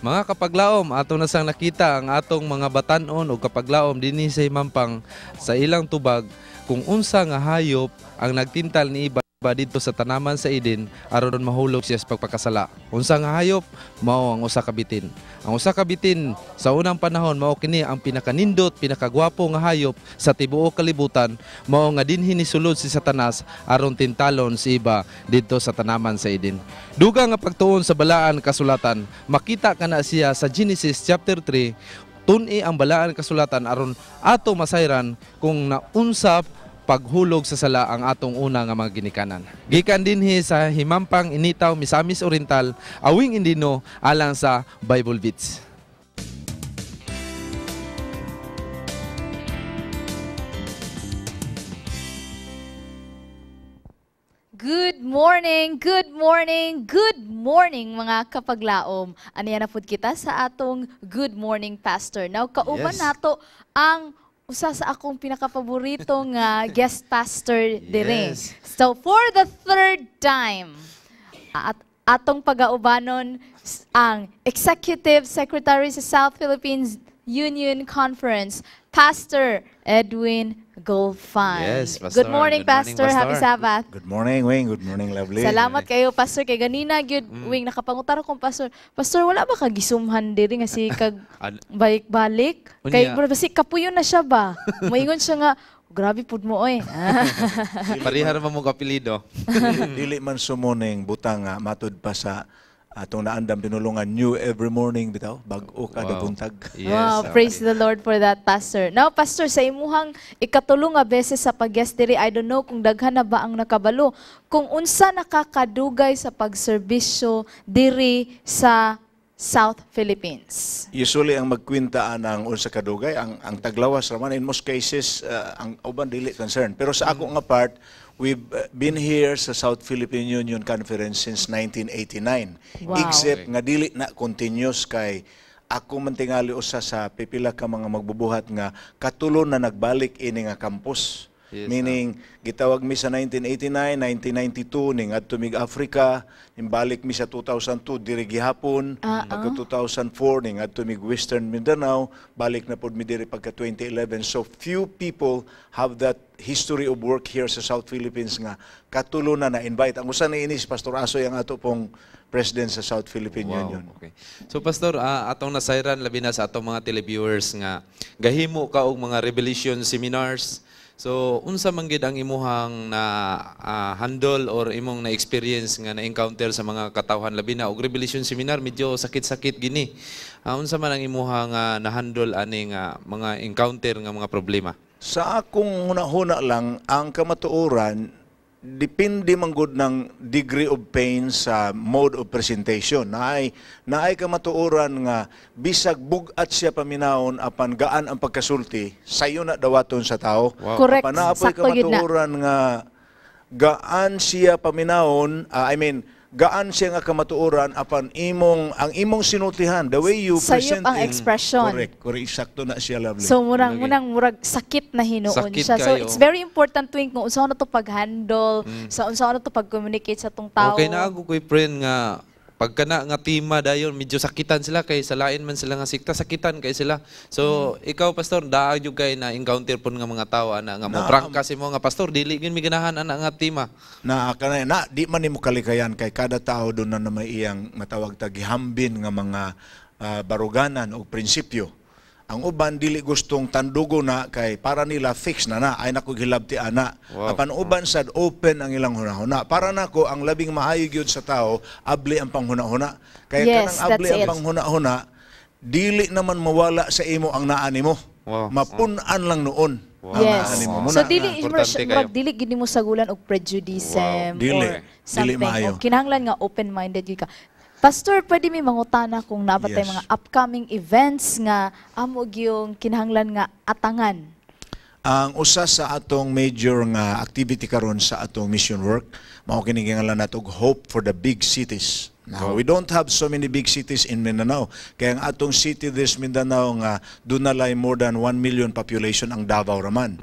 Speaker 3: Mga kapaglaom, ato na sang nakita ang atong mga batan-on o kapaglaom dinhi sa Himampang sa ilang tubag kung unsa nga hayop ang nagtintal ni Iba didto sa tanaman sa Eden aron mahulog siya sa pagpakasala. Unsa nga hayop? Mao ang usa ka bitin. Ang usa ka bitin sa unang panahon mao kini ang pinakanindot, pinakagwapo nga hayop sa tibuok kalibutan, mao nga dinhi nisulod si Satanas aron tintalon si Iba didto sa tanaman sa Eden. Dugang nga pagtuon sa balaan kasulatan, makita kana siya sa Genesis chapter 3, tun-i ang balaan kasulatan aron ato masayran kung naunsa paghulog sa sala ang atong una nga mga ginikanan. Gikan dinhi sa Himampang Initaw, Misamis Oriental, Awing Indino, alang sa Bible Beats.
Speaker 4: Good morning, good morning, good morning mga kapaglaom. Aniya na pud kita sa atong Good Morning Pastor. Now kauban
Speaker 5: Yes.
Speaker 4: nato ang usa sa akong pinakapaborito nga guest pastor dire.
Speaker 3: Yes.
Speaker 4: So for the third time, at atong pagaubanon ang Executive Secretary sa South Philippines Union Conference, Pastor Edwin Gulfan.
Speaker 3: Yes, Pastor.
Speaker 4: Good morning,
Speaker 3: Good morning,
Speaker 4: Pastor. Happy
Speaker 3: Pastor.
Speaker 4: Sabbath.
Speaker 8: Good morning, Wing. Good morning, lovely.
Speaker 4: Salamat kayo, Pastor. Kay ganina, gyud, Wing, nakapangutar akong Pastor. Pastor, wala ba ka gisumhan diri nga si kag balik-balik?
Speaker 3: Unya.
Speaker 4: Kay bro, basi kapuyo na siya ba? Moingon siya nga, grabe pud mo oy.
Speaker 3: Parihar man mo kapilido.
Speaker 8: Dili man sumuning butang nga matud pa sa atong naandam tinulungan new every morning bitaw bag-o kada buntag.
Speaker 4: Wow, praise the Lord for that, Pastor. Now, Pastor, sa imuhang ikatulo nga beses sa pag-guest diri, I don't know kung daghan na ba ang nakabalo, kung unsa nakakadugay sa pagserbisyo diri sa South Philippines.
Speaker 8: Usually ang magkwinta ang unsa kadugay ang taglawas raman in most cases ang uban dili concerned. Pero sa ako nga part, we've been here sa South Philippine Union Conference since 1989.
Speaker 4: Wow.
Speaker 8: Except nga dili na continuous kay ako man tingali usa sa pipila ka mga magbubuhat nga katulo na nagbalik ini nga campus.
Speaker 3: Yes,
Speaker 8: Meaning, gitawag mi sa 1989, 1992, ning adto mig Africa, ning balik mi sa 2002, diri gihapon, pagka 2004, ning adto mig Western Mindanao, balik na pod mi diri pagka 2011. So few people have that history of work here sa South Philippines nga katulo na na-invite. Ang usa ni ini si Pastor Asoy ang ato pong president sa South Philippine
Speaker 3: Wow,
Speaker 8: Union.
Speaker 3: okay. So Pastor, atong nasayran labi na sa atong mga televiewers nga gahimo ka og mga revelation seminars. So unsa man gid ang imuhang na handle or imong na experience nga na encounter sa mga katawhan labi na og revelation seminar medyo sakit-sakit gini. Unsa man ang imuhang na-handle ani nga mga encounter nga mga problema?
Speaker 8: Sa akong huna-huna lang, ang kamatuoran, depende man gud ng degree of pain sa mode of presentation. Naay kamatuoran nga bisag bug-at siya paminawon apan gaan ang pagkasulti, sayo na dawaton sa tao.
Speaker 4: Wow. Correct.
Speaker 8: Apan naapoy
Speaker 4: Sakto gyud na.
Speaker 8: kamatuoran nga gaan siya paminawon, gaan siya nga kamatuoran apan imong ang imong sinultihan, the way you
Speaker 4: Sayop
Speaker 8: present
Speaker 4: ang
Speaker 8: it.
Speaker 4: expression.
Speaker 8: Correct, correct. Sakto na siya, lovely.
Speaker 4: So murang munang murag sakit na hinuon
Speaker 3: Sakit
Speaker 4: siya. So
Speaker 3: kayo.
Speaker 4: it's very important tuwing kung unsa na to pag-handle, sa unsa na to pag-communicate sa tong tao.
Speaker 3: Okay na ako koy friend nga pagka na nga tema dayon medyo sakitan sila kay sa lain man sila nga sikta sakitan kay sila. So ikaw pastor daa jud kay na encounter pud nga mga tawo ana nga mo
Speaker 8: Na-
Speaker 3: prangka si mo nga pastor dili gyud mi ganahan ana nga tema.
Speaker 8: Na kanay na di man nimo kalikayan kay kada tao doon na may iyang matawag ta gihambin nga mga baruganan o prinsipyo. Ang uban dili gustong tandugo na kay para nila fix na na ay nako gilabti ana. Apan uban sad open ang ilang hunahuna. Para nako ang labing maayo gyud sa tao abli ang panghunahuna. Kay
Speaker 4: Yes,
Speaker 8: kanang abli
Speaker 4: that's
Speaker 8: ang
Speaker 4: it.
Speaker 8: panghunahuna dili naman mawala sa imo ang naa nimo. Mapun-an lang noon ang naa nimo.
Speaker 4: So
Speaker 8: Muna
Speaker 4: dili
Speaker 8: nga.
Speaker 4: murag dili gid nimo sagulan og prejudice
Speaker 8: Wow. Dili.
Speaker 4: or
Speaker 8: Dili
Speaker 4: something.
Speaker 8: maayo.
Speaker 4: O kinahanglan nga open-minded gyud ka. Pastor, pwede mi mangutana kung naa ba tay
Speaker 8: Yes.
Speaker 4: mga upcoming events nga amo gyung kinahanglan nga atangan.
Speaker 8: Ang usa sa atong major nga activity karon sa atong mission work, mao kini gingalan nato og Hope for the Big Cities. Now, we don't have so many big cities in Mindanao. Kaya ang atong city this Mindanao nga duna lay more than 1 million population ang Davao raman.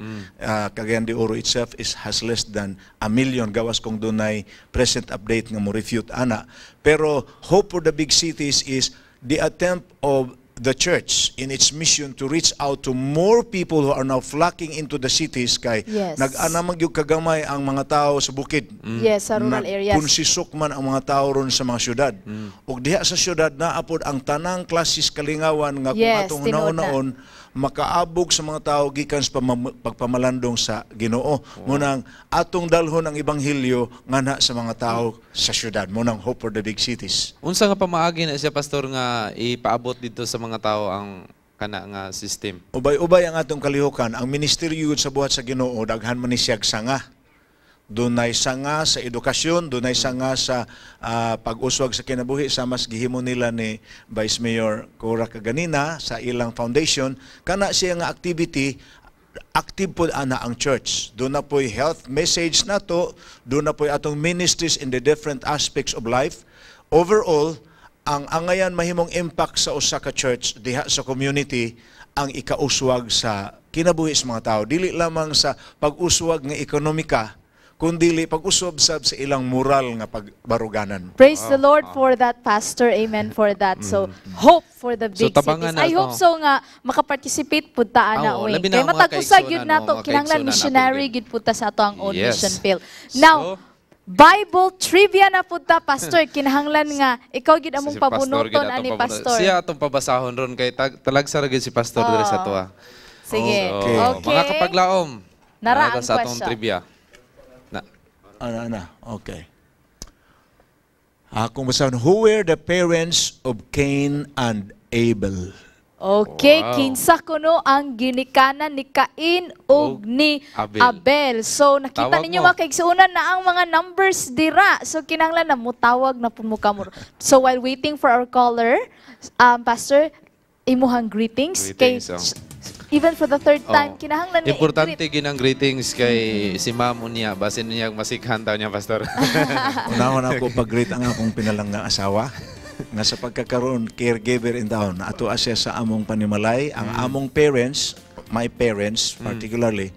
Speaker 8: Cagayan de Oro itself is has less than a million, gawas kung dunay present update nga mo refute ana. Pero Hope for the Big Cities is the attempt of the church in its mission to reach out to more people who are now flocking into the cities kay nag-ana man gyud kagamay ang mga tao sa bukid.
Speaker 4: Yes, sa rural areas.
Speaker 8: Nagkunsisok man ang mga tao ron sa mga syudad. Ug diha sa syudad naa pod ang tanang klasis kalingawan nga kung atong
Speaker 4: tinuod na.
Speaker 8: hunaon makaabog sa mga tao gikan sa pagpamalandong sa Ginoo. Munang atong dalhon ang ebanghelyo nganha sa mga tao sa syudad. Munang Hope for the Big Cities.
Speaker 3: Unsa nga pamaagi na siya, pastor, nga ipaabot dito sa mga tao ang kana nga system?
Speaker 8: Ubay-ubay ang atong kalihukan, ang ministeryo sa buhat sa Ginoo daghan man ni siyag sanga. Dunay sanga sa edukasyon, dunay sanga sa pag-uswag sa kinabuhi, sa mas gihimo nila ni Vice Mayor Cora kaganina sa ilang foundation, kana siya nga activity, active po ana ang church. Doon na po'y health message nato, doon na po'y atong ministries in the different aspects of life. Overall, ang angayan mahimong impact sa usa ka church diha sa community ang ikauswag sa kinabuhi sa mga tao. Dili lamang sa pag-uswag nga ekonomika, kundili pag-uswag sab sa ilang moral nga pagbaruganan.
Speaker 4: Praise the Lord for that, Pastor. Amen for that. So, hope for the
Speaker 3: So,
Speaker 4: big
Speaker 3: tabangan
Speaker 4: cities. I
Speaker 3: na
Speaker 4: hope
Speaker 3: to.
Speaker 4: so nga makaparticipate pud ta ana
Speaker 3: Oo,
Speaker 4: uy.
Speaker 3: labi na
Speaker 4: Kay
Speaker 3: ang mga
Speaker 4: matag usa gyud
Speaker 3: kaigsunan,
Speaker 4: nato
Speaker 3: oo, mga
Speaker 4: kinahanglan
Speaker 3: kaigsunan
Speaker 4: missionary
Speaker 3: apil
Speaker 4: gyud pud ta sa ato ang own mission field. Now, Bible trivia na pud ta, Pastor. Kinahanglan nga ikaw gyud among
Speaker 3: Si Pastor
Speaker 4: pabunuton
Speaker 3: gyud atong
Speaker 4: ani
Speaker 3: pabunuton.
Speaker 4: Pastor.
Speaker 3: Siya atong pabasahon ron kay talagsa ra gyud si Pastor diri sa tuwa.
Speaker 4: Sige.
Speaker 3: So,
Speaker 4: Okay.
Speaker 3: mga kapaglaom.
Speaker 4: Nara
Speaker 3: Nara
Speaker 4: ang
Speaker 3: sa atong
Speaker 4: question.
Speaker 3: trivia. Na.
Speaker 8: Ana, ana. Okay. Akong basahon, who were the parents of Cain and Abel?
Speaker 4: Okay,
Speaker 8: Wow.
Speaker 4: kinsa kuno ang ginikanan ni Cain ug ni
Speaker 8: Abel.
Speaker 4: Abel. So nakita
Speaker 8: Tawag
Speaker 4: ninyo
Speaker 8: mo.
Speaker 4: mga kaigsuonan na ang mga numbers dira. So kinahanglan na mutawag na pud mo kamo. So while waiting for our caller, Pastor, imuhang greetings,
Speaker 3: Greetings,
Speaker 4: kay
Speaker 3: oh.
Speaker 4: even for the third time
Speaker 3: Oh.
Speaker 4: kinahanglan nga
Speaker 3: Importante ginang greetings kay si Ma'am unya basin niya masikhan taw niya, Pastor.
Speaker 8: Unahon ako pag-greet ang akong pinalanggang asawa nga sa pagkakaroon caregiver in town ato asya sa among panimalay ang among parents, my parents particularly,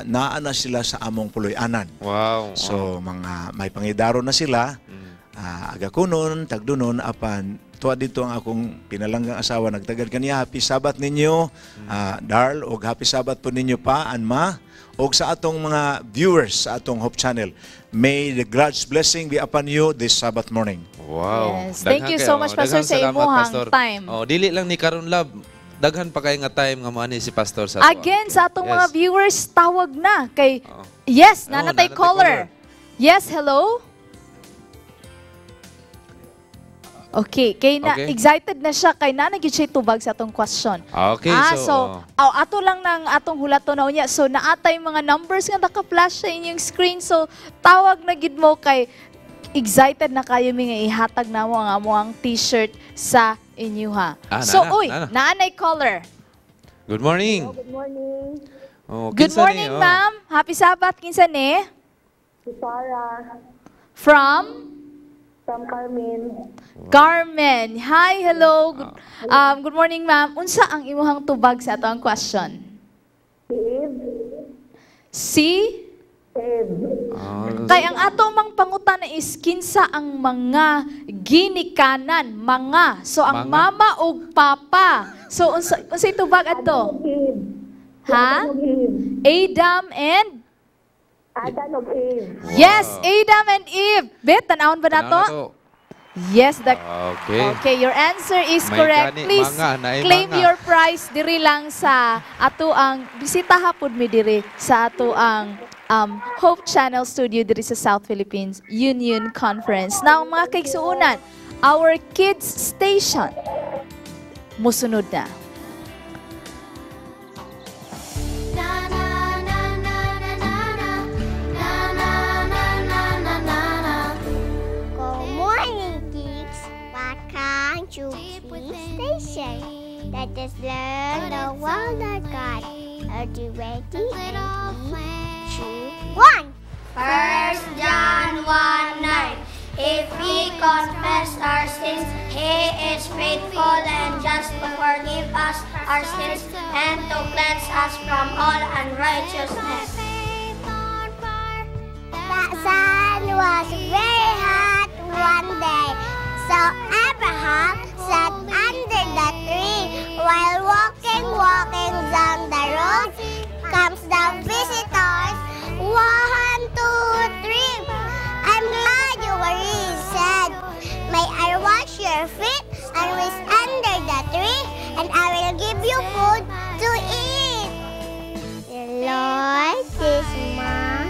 Speaker 8: naa na sila sa among puloy-anan. So mga may pangidaro na sila, aga kunon tagdunon, apan tuwa dito ang akong pinalanggang asawa nagtagad kaniya. Happy Sabbath ninyo, Darl, og happy Sabbath po ninyo pa and ma, og sa atong mga viewers sa atong Hope Channel. May the God's blessing be upon you this Sabbath morning.
Speaker 3: Wow.
Speaker 4: Yes. Thank you so much, Pastor,
Speaker 3: Daghang
Speaker 4: sa
Speaker 3: salamat,
Speaker 4: imuhang
Speaker 3: Pastor.
Speaker 4: time.
Speaker 3: Oh, dili lang ni karon lab. Daghan pa kay nga time nga moani si Pastor sa ato.
Speaker 4: Again, sa atong mga
Speaker 3: Yes.
Speaker 4: viewers, tawag na kay yes,
Speaker 3: Oh,
Speaker 4: nanatay
Speaker 3: nanatay
Speaker 4: caller. Yes, hello? Okay, kay na excited na siya kay na gyud siya tubag sa atong question.
Speaker 3: Okay,
Speaker 4: ah,
Speaker 3: so,
Speaker 4: so, aw, ato lang nang atong hulaton na unya. So naatay mga numbers nga naka-flash sa inyong screen. So tawag na gid mo kay excited na kayo mi nga ihatag namo ang amoang t-shirt sa inyo ha.
Speaker 3: Ah,
Speaker 4: So
Speaker 3: nana,
Speaker 4: uy,
Speaker 3: nana.
Speaker 4: naanay caller.
Speaker 3: Good morning.
Speaker 4: Good morning.
Speaker 3: Oh,
Speaker 4: Good
Speaker 3: kinsa ni?
Speaker 4: morning,
Speaker 3: Oh.
Speaker 4: ma'am. Happy Sabbath. Kinsa ni?
Speaker 21: Si Sarah.
Speaker 4: From?
Speaker 21: From Carmen.
Speaker 4: Carmen. Hi, hello. Good morning, ma'am. Unsa ang imuhang tubag sa ato ang question?
Speaker 21: Si Eve.
Speaker 4: Si?
Speaker 21: Eve.
Speaker 4: Kay ang ato mang pangutana is kinsa ang mga ginikanan, mga. So ang
Speaker 21: Mga.
Speaker 4: mama ug papa. So unsa tubag adto? Ha? Adam and
Speaker 21: Adam ug Eve.
Speaker 4: Yes, Adam and Eve. Bet, tanawon ba nato?
Speaker 3: Tanaw na to.
Speaker 4: Yes, the
Speaker 3: Okay.
Speaker 4: Okay, your answer is
Speaker 3: May
Speaker 4: correct.
Speaker 3: gani,
Speaker 4: Please
Speaker 3: mga, naay
Speaker 4: claim
Speaker 3: mga.
Speaker 4: your prize diri lang sa ato ang bisita hapon mi diri sa ato ang Hope Channel Studio diri sa South Philippines Union Conference. Now mga kaigsuonan, our kids station musunod na.
Speaker 6: Na na na na na na na na na na na na na na.
Speaker 1: Good morning, kids. Welcome to Kids Station. Let us learn the Word of God. Are you ready? In three, two, one.
Speaker 16: 1 John 1:9. If we confess our sins, He is faithful and just to forgive us our sins and to cleanse us from all unrighteousness.
Speaker 1: The sun was very hot one day, so Abraham sat under the tree. While walking down the road, comes the visitors. One, two, three. "I'm glad you were here," he said. "May I wash your feet and rest under the tree, and I will give you food to eat." The Lord is my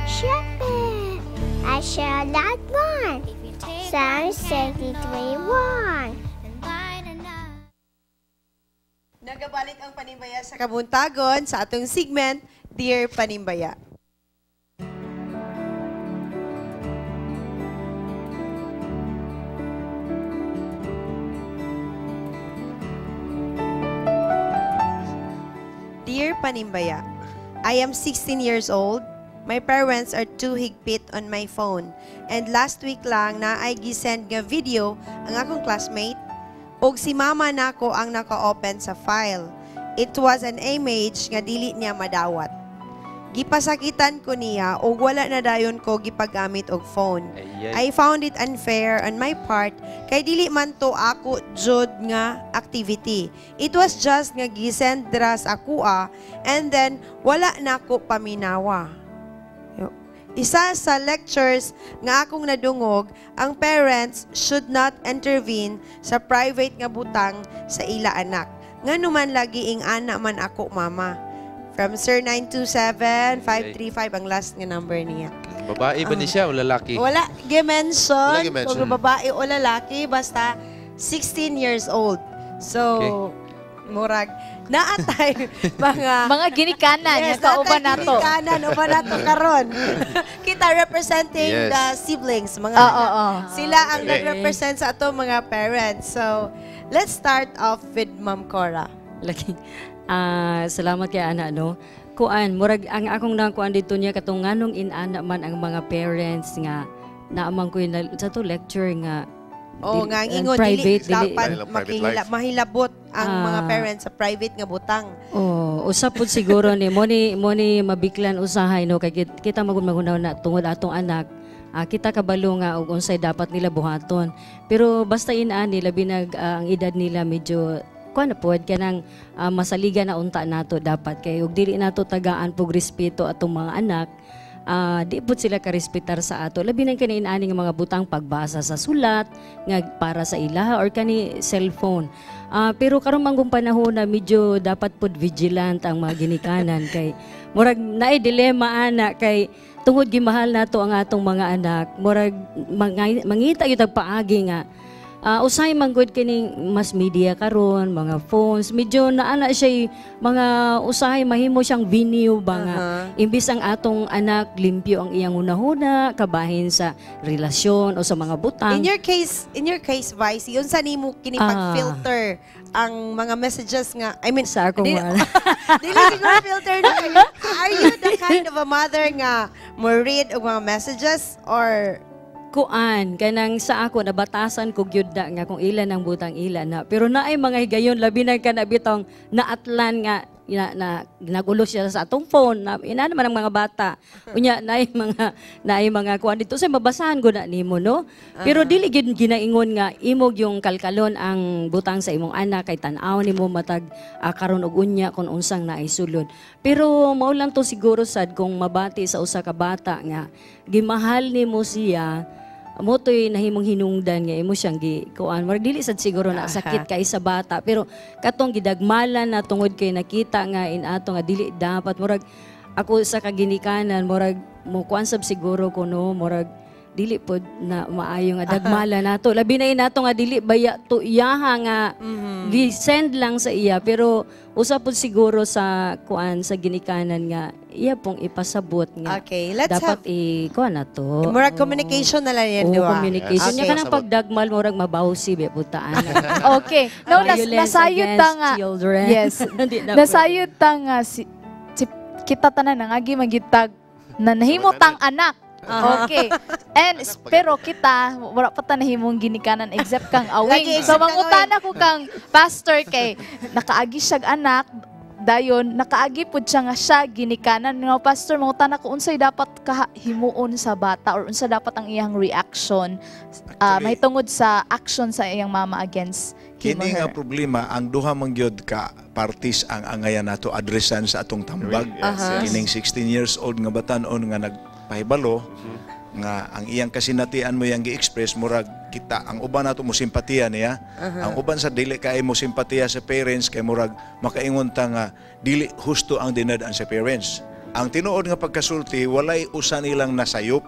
Speaker 1: shepherd. I shall not want. Psalm 73:1.
Speaker 2: Nagabalik ang Panimbaya sa Kabuntagon sa atong segment, Dear Panimbaya. Dear Panimbaya, I am 16 years old. My parents are too higpit on my phone. And last week lang na ay gisend nga video ang akong classmate og si mama nako ang naka-open sa file. It was an image nga dili niya madawat. Gipasakitan ko niya og wala na dayon ko gipagamit og phone.
Speaker 3: Ay,
Speaker 2: I found it unfair on my part kay dili man to ako jud nga activity. It was just nga gisend dra sa akoa and then wala na ko paminawa. Yo. Isa sa lectures nga akong nadungog, ang parents should not intervene sa private nga butang sa ila anak. Ngano man lagi ing ana man ako, mama. From Sir 927-535 ang last nga number niya.
Speaker 3: Babae ba ni siya o lalaki?
Speaker 2: Wala gi-mention
Speaker 3: Wala gi-mention.
Speaker 2: kung babae o lalaki, basta 16 years old. So, murag naatay mga
Speaker 4: Mga ginikanan
Speaker 2: Yes,
Speaker 4: nga kauban
Speaker 2: naatay
Speaker 4: nato.
Speaker 2: ginikanan uban nato karon. Kita representing the siblings, mga
Speaker 4: Oo,
Speaker 2: anak.
Speaker 4: oo.
Speaker 2: Sila ang
Speaker 4: Okay.
Speaker 2: nag-represent sa ato mga parents. So, let's start off with Ma'am Cora.
Speaker 13: Lagi. Ah, salamat kay ana, no. Kuan, murag ang akong nakuan dito niya katong nganong inana man ang mga parents nga naamang ko yun sa to lecture nga
Speaker 2: Oo nga, ang
Speaker 13: ang
Speaker 2: ingon,
Speaker 13: private,
Speaker 2: dili, dapat
Speaker 13: private life.
Speaker 2: mahilabot ang mga parents sa private nga butang.
Speaker 13: Oh, usap pud siguro ni mo ni mabiklan usahay, no, kay kita magud magunaw na tungod atong anak, kita kabalo nga og unsay dapat nila buhaton. Pero basta inaani, labi nag ang edad nila medyo kuan na pod kanang masaligan na unta nato dapat, kay ug dili nato tagaan pug respeto atong mga anak, di pud sila karespetar sa ato, labi na kani inaani nga mga butang, pagbasa sa sulat nga para sa ilaha or kani cellphone. Pero karon manggong panahon na medyo dapat pud vigilant ang mga ginikanan kay murag naay dilema ana, kay tungod gimahal nato ang atong mga anak, murag mangita gyud tag paagi nga usahay man gud kining mass media karon, mga phones, medyo naana siya mga usahay mahimo siyang venue ba nga imbis ang atong anak limpyo ang iyang hunahuna kabahin sa relasyon o sa mga butang.
Speaker 2: In your case, Vice, yun sa nimo kini pag-filter ang mga messages nga, I mean,
Speaker 13: sa akong wala.
Speaker 2: Dili siguro filter na. Are you the kind of a mother nga mo read og mga messages or
Speaker 13: Kuan, kanang sa ako nabatasan ko gyud na nga kung ilan ang butang ila na, pero naay mga higayon, labi na kana bitong naatlan nga na nagulo siya sa atong phone na ina naman ang mga bata, unya naay mga kuan dito sa mabasahan ko na nimo, no, pero dili gyud ginaingon nga imog yung kalkalon ang butang sa imong anak kay tan-aw nimo matag karon og unya kung unsang naay sulod. Pero mao lang to siguro sad, kung mabati sa usa ka bata nga gimahal nimo siya, Mo to'y nahimong hinungdan nga imo siyang gi kuan. Murag dili sad siguro na sakit kay sa bata, pero katong gidagmalan na tungod kay nakita nga inato nga dili dapat. Murag ako sa kaginikanan, murag mo kuan sab siguro ko, no, murag dili pod na maayo nga dagmala nato, labi na inato nga dili baya to iyaha nga gi-send lang sa iya, pero usa pod siguro sa kuan sa ginikanan nga iya pong ipasabot nga
Speaker 2: Okay, let's
Speaker 13: dapat i kuan na to.
Speaker 2: Murag communication na lang yan,
Speaker 13: Oo,
Speaker 2: di ba?
Speaker 13: communication. Nya
Speaker 2: Okay.
Speaker 13: kanang pagdagmal, murag mabawsi be putaan.
Speaker 4: Okay. No,
Speaker 13: Violence
Speaker 4: nasayod ta
Speaker 13: against
Speaker 4: nga.
Speaker 13: children.
Speaker 4: Yes.
Speaker 13: Hindi na
Speaker 4: Nasayod ta nga si kita tanan ang agi magitag na nahimo tang anak. Okay. And pero kita wala pa ta nahimong ginikanan except kang
Speaker 2: Lagi,
Speaker 4: Awing.
Speaker 2: except
Speaker 4: So
Speaker 2: kang
Speaker 4: mangutana ko kang pastor kay nakaagi siyag anak, dayon nakaagi pud siya nga siya ginikanan nga. Pastor, mangutana ko unsay dapat kahimuon sa bata or unsa dapat ang iyang reaction mahitungod sa action sa iyang mama against him or
Speaker 8: Kini nga
Speaker 4: her?
Speaker 8: problema, ang duha man gyud ka parties ang angayan nato adresan sa atong tambag.
Speaker 5: Yes, yes.
Speaker 8: Kining 16 years old nga batan-on nga nagpahibalo nga ang iyang kasinatian mo iyang gi-express, murag kita ang uban nato mo simpatiya niya. Ang uban sa dili kay mo simpatiya sa parents kay murag makaingon ta nga dili husto ang dinad-an sa parents. Ang tinuod nga pagkasulti, walay usa nilang nasayop.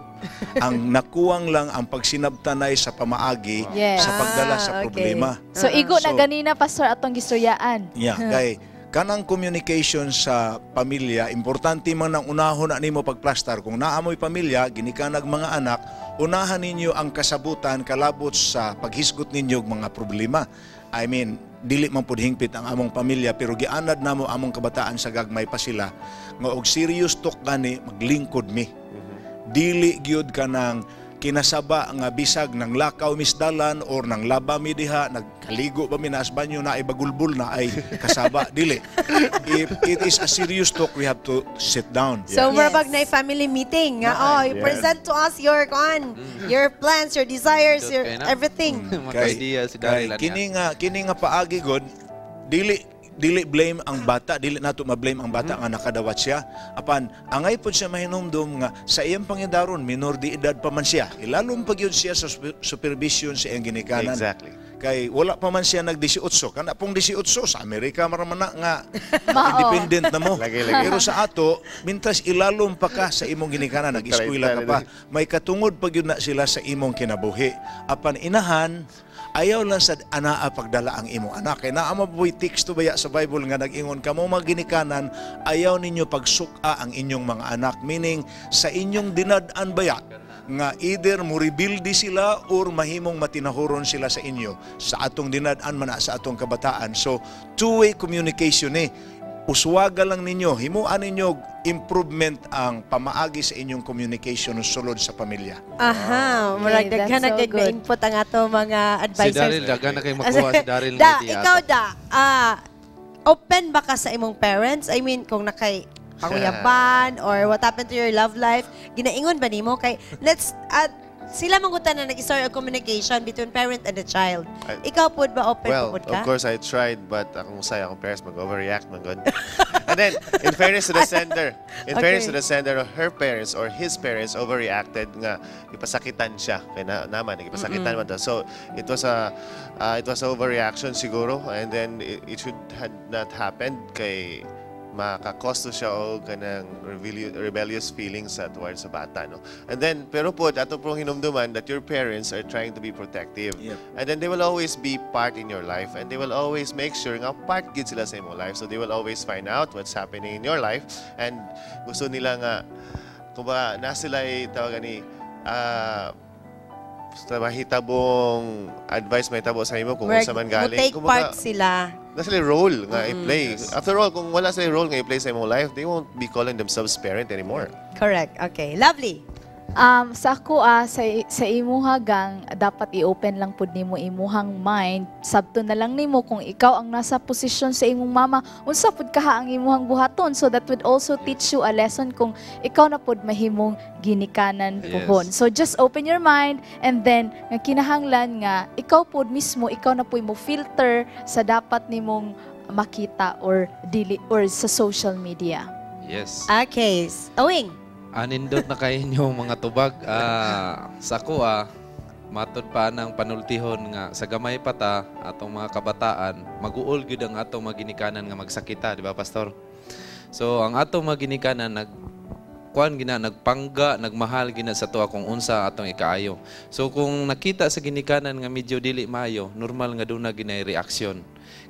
Speaker 8: Ang nakuwang lang ang pagsinabtanay sa pamaagi sa pagdala sa problema.
Speaker 4: So igo na ganina, pastor, atong gistoryaan.
Speaker 8: Yeah, kay kanang communication sa pamilya, importante man ang unahon na nimo pagplastar. Kung naa mo'y pamilya, ginikanag mga anak, unahan ninyo ang kasabutan kalabot sa paghisgot ninyo og mga problema. I mean, dili man pud hingpit ang among pamilya, pero gianad namo among kabataan sa gagmay pa sila nga og serious talk gani maglingkod mi. Dili gyud kanang kinasaba nga bisag nang lakaw misdalan or nang laba mi diha, nagkaligo ba mi, naas banyo na ay bagulbul na ay kasaba, dili. If it is a serious talk, we have to sit down.
Speaker 2: So, yes, murag na family meeting nga, oh, you present to us your con, your plans, your desires, your
Speaker 3: Kaya na.
Speaker 2: everything.
Speaker 3: Maka-idea si
Speaker 8: Kay
Speaker 3: Daryl ani.
Speaker 8: kini nga paagi god, dili dili blame ang bata, dili nato ma-blame ang bata nga nakadawat siya, apan angay pod siya mahinumdum nga sa iyang pangidaron minor de edad pa man siya, ilalom pa gyud siya sa supervision sa iyang ginikanan. Kay wala pa man siya nag 18. Kana pong 18 sa Amerika maraman na nga
Speaker 4: Mao.
Speaker 8: independent na mo.
Speaker 5: Lagi, lagi.
Speaker 8: Pero sa ato, mintras ilalom pa ka sa imong ginikanan, nag-eskwela ka pa, may katungod pa gyud na sila sa imong kinabuhi. Apan inahan, ayaw lang sa anaa pagdala ang imong anak. Kay naa mo boy teksto baya sa Bible nga nag-ingon kamo mga ginikanan, ayaw ninyo pagsuka ang inyong mga anak. Meaning, sa inyong dinad-an baya, nga either mo rebelde sila or mahimong matinahuron sila sa inyo sa atong dinad-an man na sa atong kabataan. So, two-way communication eh. Uswaga lang ninyo, himuan ninyo improvement ang pamaagi sa inyong communication sulod sa pamilya.
Speaker 2: Aha, murag
Speaker 4: Okay,
Speaker 2: daghan
Speaker 4: that's
Speaker 2: na
Speaker 4: so
Speaker 2: kay na
Speaker 4: good.
Speaker 2: input ang ato mga
Speaker 3: Si
Speaker 2: advisors.
Speaker 3: Daryl, daghan na kay makuha si Daryl
Speaker 2: Da,
Speaker 3: nga idea.
Speaker 2: ikaw da, open ba ka sa imong parents? I mean, kung nakay panguyaban or what happened to your love life, ginaingon ba nimo kay let's sila mangutan na nag-start og communication between parent and the child. Ikaw pud ba, open
Speaker 5: Well,
Speaker 2: pud ka?
Speaker 5: of course, I tried, but akong usay, akong parents mag-overreact, man gud. And then, in fairness to the sender, in fairness to the sender, her parents or his parents overreacted nga ipasakitan siya. Kaya na, naman, ipasakitan man to. So, it was a overreaction siguro, and then it should had not happened kay makakosto siya og kanang rebellious feelings sa towards sa bata, no? And then pero po ato pong hinumduman that your parents are trying to be protective, and then they will always be part in your life, and they will always make sure nga part gid sila sa imong life, so they will always find out what's happening in your life, and gusto nila nga kumbaga na sila tawag ni sa mahitabong advice mahitabo sa imo kung
Speaker 2: Work,
Speaker 5: unsa man galing.
Speaker 2: mo take
Speaker 5: Kumbaga,
Speaker 2: part sila.
Speaker 5: na sila role nga i-play. After all, kung wala sila role nga i-play sa imong life, they won't be calling themselves parent anymore.
Speaker 2: Correct. Okay. Lovely.
Speaker 4: Sa ako sa imuha gang dapat i-open lang pud nimo imuhang mind. Sabto na lang nimo kung ikaw ang nasa posisyon sa imong mama, unsa pud kaha ang imuhang buhaton. So that would also teach you a lesson kung ikaw na pud mahimong ginikanan puhon. So just open your mind, and then nga kinahanglan nga ikaw pud mismo, ikaw na pud mo filter sa dapat nimong makita or dili or sa social media.
Speaker 3: Yes.
Speaker 2: Okay. Owing.
Speaker 3: Anindot na kayo inyong mga tubag. Sa ko Matod pa ng panultihon nga sa gamay pa ta atong mga kabataan, maguol gyud ang atong mga ginikanan nga magsakita, di ba, Pastor? So ang atong mga ginikanan nagkuan gina, nagpangga, nagmahal gina sa tuwa kung unsa atong ikaayo. So kung nakita sa ginikanan nga medyo dili maayo, normal nga duna ginay reaksyon.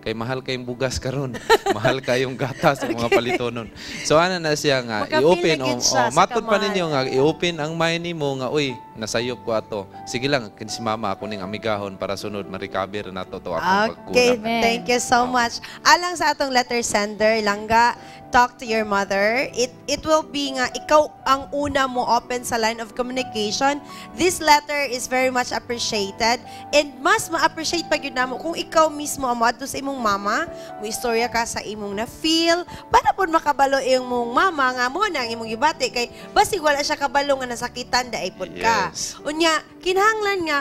Speaker 3: Kay mahal kayong bugas karon, mahal kayong gatas sa mga palitonon. So ana na siya nga i-open
Speaker 2: na
Speaker 3: o,
Speaker 2: gid siya
Speaker 3: o
Speaker 2: sa
Speaker 3: matod pa
Speaker 2: kamahal.
Speaker 3: ninyo nga i-open ang mind nimo nga uy, nasayop ko ato. Sige lang kin si mama ako ning amigahon para sunod ma-recover na to to akong
Speaker 2: Okay,
Speaker 3: pagkulang.
Speaker 2: thank you so much. Alang sa atong letter sender, Langga, talk to your mother. It will be nga ikaw ang una mo open sa line of communication. This letter is very much appreciated and mas ma-appreciate pa gyud namo kung ikaw mismo ang moadto sa imong mama, mo istorya ka sa imong na feel para pud makabalo imong mama nga mo na ang imong gibati kay basig wala siya kabalo nga nasakitan daay pud ka.
Speaker 3: Yes.
Speaker 2: Unya, kinahanglan nga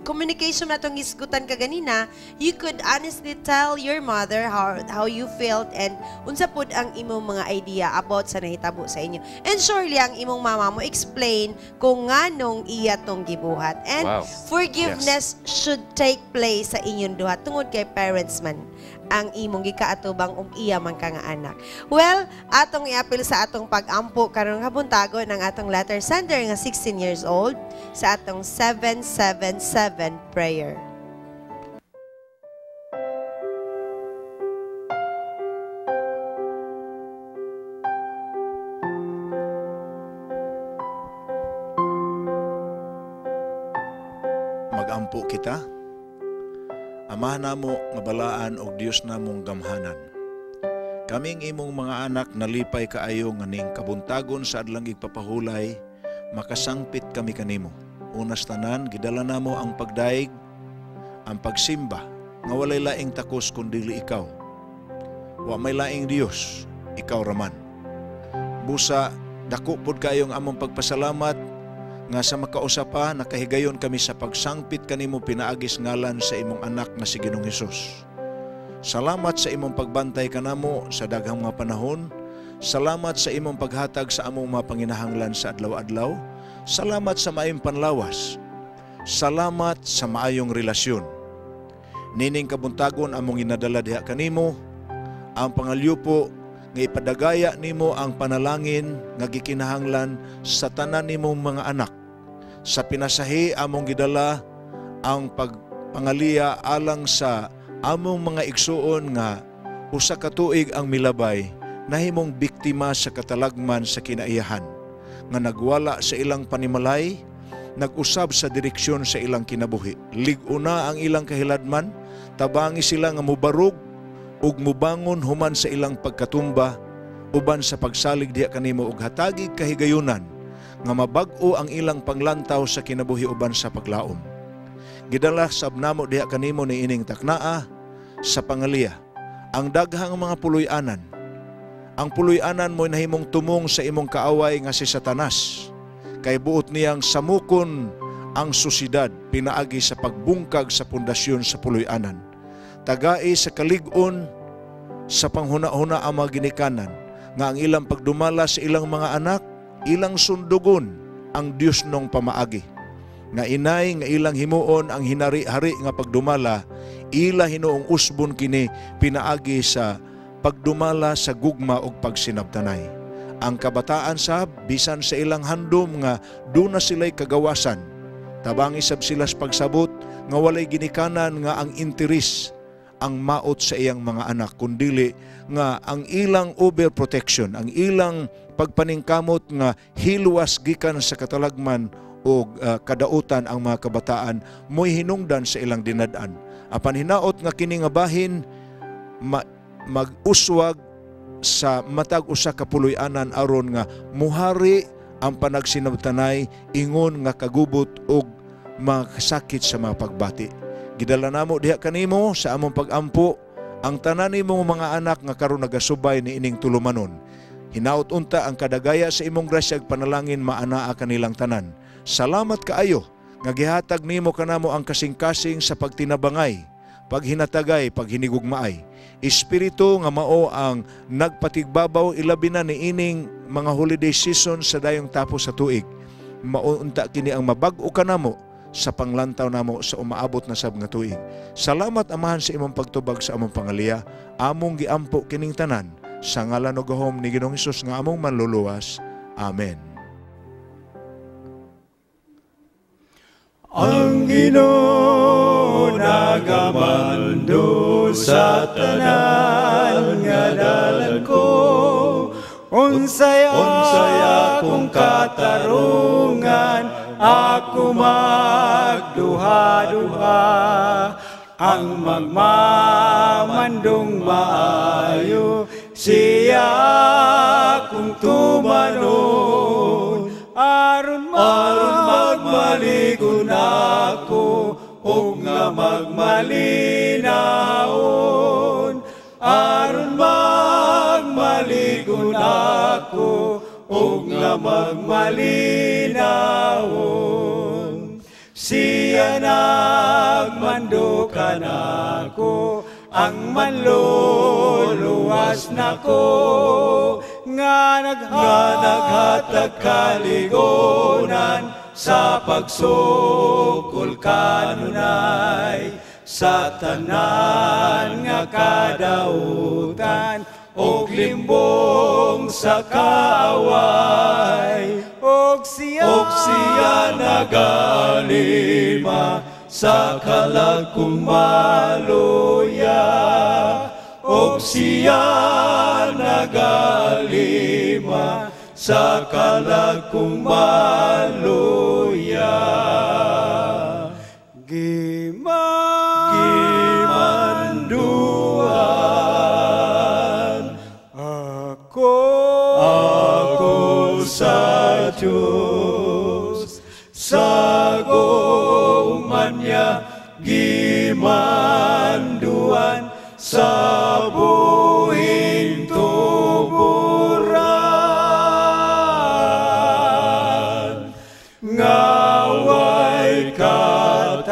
Speaker 2: communication na itong isgutan ka ganina, you could honestly tell your mother how you felt and unsa pud ang imong mga idea about sa nahitabo sa inyo. And surely ang imong mama mo explain kung nganong iya tong gibuhat. And
Speaker 3: Wow.
Speaker 2: forgiveness should take place sa inyong duha tungod kay parents man ang imong gikaatubang ug iya man ka nga anak. Well, atong iapil sa atong pag-ampo karon nga buntagon ang atong letter sender nga 16 years old sa atong 777 prayer.
Speaker 8: Magampo kita. Ama namo nga balaan og Dios namong gamhanan. Kaming imong mga anak nalipay kaayo nga ning kabuntagon sa adlang igpapahulay, makasangpit kami kanimo. Unas tanan gidala namo ang pagdaig, ang pagsimba nga walay laing takos kundili ikaw. Wa may laing Dios, ikaw raman. Busa dako pod kayong among pagpasalamat nga sa makausa pa nakahigayon kami sa pagsangpit kanimo pinaagis ngalan sa imong anak nga si Ginoong Hesus. Salamat sa imong pagbantay kanamo sa daghang mga panahon. Salamat sa imong paghatag sa among mga panginahanglan sa adlaw-adlaw. Salamat sa maayong panlawas. Salamat sa maayong relasyon. Nining kabuntagon among inadala diha kanimo ang pangalyupo nga ipadagaya nimo ang panalangin nga gikinahanglan sa tanan nimong mga anak. Sa pinasahi among gidala ang pagpangaliya alang sa among mga igsuon nga usa ka tuig ang milabay nahimong biktima sa katalagman sa kinaiyahan nga nagwala sa ilang panimalay, nag-usab sa direksyon sa ilang kinabuhi. Lig-o na ang ilang kahiladman, tabangi sila nga mubarog ug mubangon human sa ilang pagkatumba uban sa pagsalig diha kanimo og hatagig kahigayunan nga mabag-o ang ilang panglantaw sa kinabuhi uban sa paglaom. Gidala sab namo diha kanimo niining taknaa sa pangaliya ang daghang mga puloy-anan. Ang puloy-anan mo'y nahimong tumong sa imong kaaway nga si Satanas. Kay buot niyang samukon ang susidad pinaagi sa pagbungkag sa pundasyon sa puloy-anan. Tagai sa kalig-on sa panghuna-huna ang mga ginikanan nga ang ilang pagdumala sa ilang mga anak, ilang sundugon ang Dios nong pamaagi. Nga inay nga ilang himuon ang hinari-hari nga pagdumala, ila hinuong usbon kini pinaagi sa pagdumala sa gugma ug pagsinabtanay. Ang kabataan sab bisan sa ilang handom nga duna sila'y kagawasan, tabangi sab sila sa pagsabot nga walay ginikanan nga ang interes ang maot sa iyang mga anak, kundili nga ang ilang overprotection, ang ilang pagpaningkamot nga hilwas gikan sa katalagman o kadautan ang mga kabataan mo'y hinungdan sa ilang dinad-an. Apan hinaot nga kini nga bahin mag-uswag sa matag usa ka puloy-anan aron nga muhari ang panagsinabtanay ingon nga kagubot og makasakit sa mga pagbati. Gidala namo diha kanimo sa among pag-ampo ang tanan nimong mga anak nga karon nagasubay niining tulumanon. Hinaot unta ang kadagaya sa imong grasya ug panalangin maanaa kanilang tanan. Salamat kaayo nga gihatag nimo kanamo ang kasing-kasing sa pagtinabangay, paghinatagay, paghinigugmaay. Espiritu nga mao ang nagpatigbabaw ilabi na niining mga holiday season sa dayong tapos sa tuig. Mao unta kini ang mabag-o kanamo sa panglantaw namo sa umaabot na sab nga tuig. Salamat, Amahan, sa imong pagtubag sa among pangaliya. Among giampo kining tanan sa ngalan ug gahom ni Ginoong Hesus nga among manluluwas. Amen.
Speaker 7: Ang Ginoo nagamando sa tanan nga dalan ko, unsay akong katarungan, ako magduha-duha. Ang magmamandong maayo, siya akong tumanon. Aron magmaligon ako, ug nga magmalinaon. Aron magmaligon ako, ug nga magmalinaon. Siya nagmando kanako, ang manluluwas nako, nga naghatag kaligonan sa pagsukol kanunay, sa tanan nga kadautan og limbong sa kaaway. Og siya nagalima sa kalag kong maluya. Og siya nagalima sa kalag kong maluya. Gimanduan ako sa Diyos, sa gugma niya gimanduan sa buhing tuburan, nga way katapusan.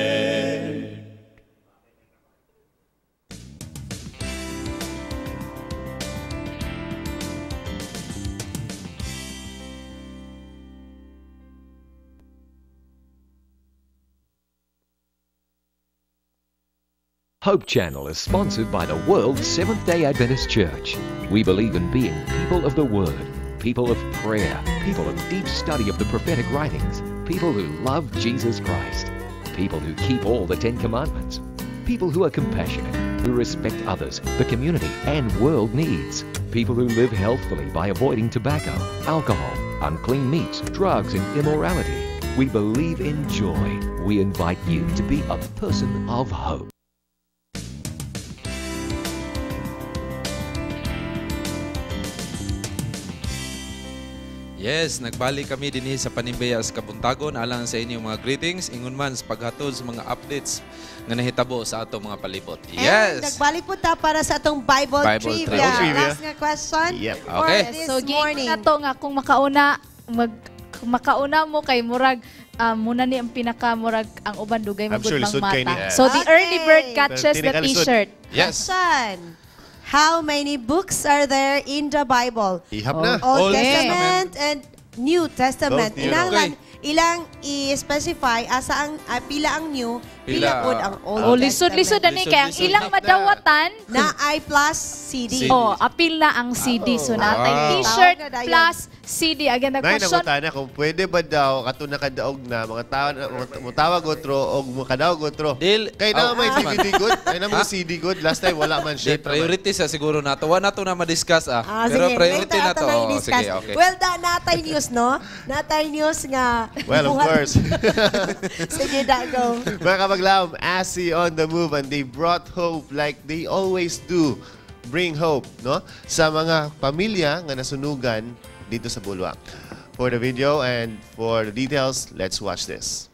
Speaker 7: Amen.
Speaker 22: Hope Channel is sponsored by the World Seventh-day Adventist Church. We believe in being people of the Word, people of prayer, people of deep study of the prophetic writings, people who love Jesus Christ, people who keep all the 10 Commandments, people who are compassionate, who respect others, the community, and world needs, people who live healthfully by avoiding tobacco, alcohol, unclean meats, drugs, and immorality. We believe in joy. We invite you to be a person of hope.
Speaker 3: Yes, nagbalik kami dinhi sa Panimbaya sa Kabuntagon alang sa inyong mga greetings, ingon man sa paghatod sa mga updates nga nahitabo sa atong mga palibot. Yes.
Speaker 2: And nagbalik po ta para sa atong Bible trivia.
Speaker 3: Trivia.
Speaker 2: Last nga question for
Speaker 3: Okay.
Speaker 2: this
Speaker 4: So,
Speaker 2: morning.
Speaker 4: na to nga kung makauna makauna mo kay murag muna ni ang pinaka murag ang uban dugay
Speaker 5: I'm
Speaker 4: magud
Speaker 5: sure
Speaker 4: bang
Speaker 5: lisod kay
Speaker 4: mata.
Speaker 5: ni.
Speaker 4: So the early bird catches the
Speaker 5: Pero
Speaker 4: t-shirt.
Speaker 3: Yes.
Speaker 2: Question. How many books are there in the Bible?
Speaker 5: Ihap na.
Speaker 2: Old
Speaker 5: Old
Speaker 2: Testament and New Testament.
Speaker 5: Both new.
Speaker 2: Kinahanglan ilang i-specify asa ang pila ang new, pila pod ang Old
Speaker 4: Oh, lisod-lisod
Speaker 2: Testament.
Speaker 4: ani kay ang ilang madawatan
Speaker 2: na I plus CD.
Speaker 4: Oh, apil na ang CD. So natay
Speaker 5: Wow.
Speaker 4: t-shirt
Speaker 2: Tawag na dayon.
Speaker 4: plus CD. Again, the
Speaker 5: Nay,
Speaker 4: question.
Speaker 5: nangutana kung pwede ba daw kato nakadaog na mga tao mutawag otro og mukadaog otro. Kay na
Speaker 3: Oh.
Speaker 5: may DVD good, kay na may CD good. Last time wala man
Speaker 3: Di,
Speaker 5: shirt.
Speaker 3: priority sa siguro nato. Wa nato na ma-discuss ah.
Speaker 2: Ah,
Speaker 3: Pero
Speaker 2: sige,
Speaker 3: priority
Speaker 2: later
Speaker 3: na to.
Speaker 2: ato nang
Speaker 3: Oh,
Speaker 2: i-discuss.
Speaker 3: sige, okay.
Speaker 2: Well, natay news, no? Natay news nga.
Speaker 5: Well, of
Speaker 2: buhat-
Speaker 5: course.
Speaker 2: Sige, da, go.
Speaker 5: Mga kapaglaom, ASI on the move and they brought hope like they always do. Bring hope, no? Sa mga pamilya nga nasunugan dito sa Bulwak. For the video and for the details, let's watch this.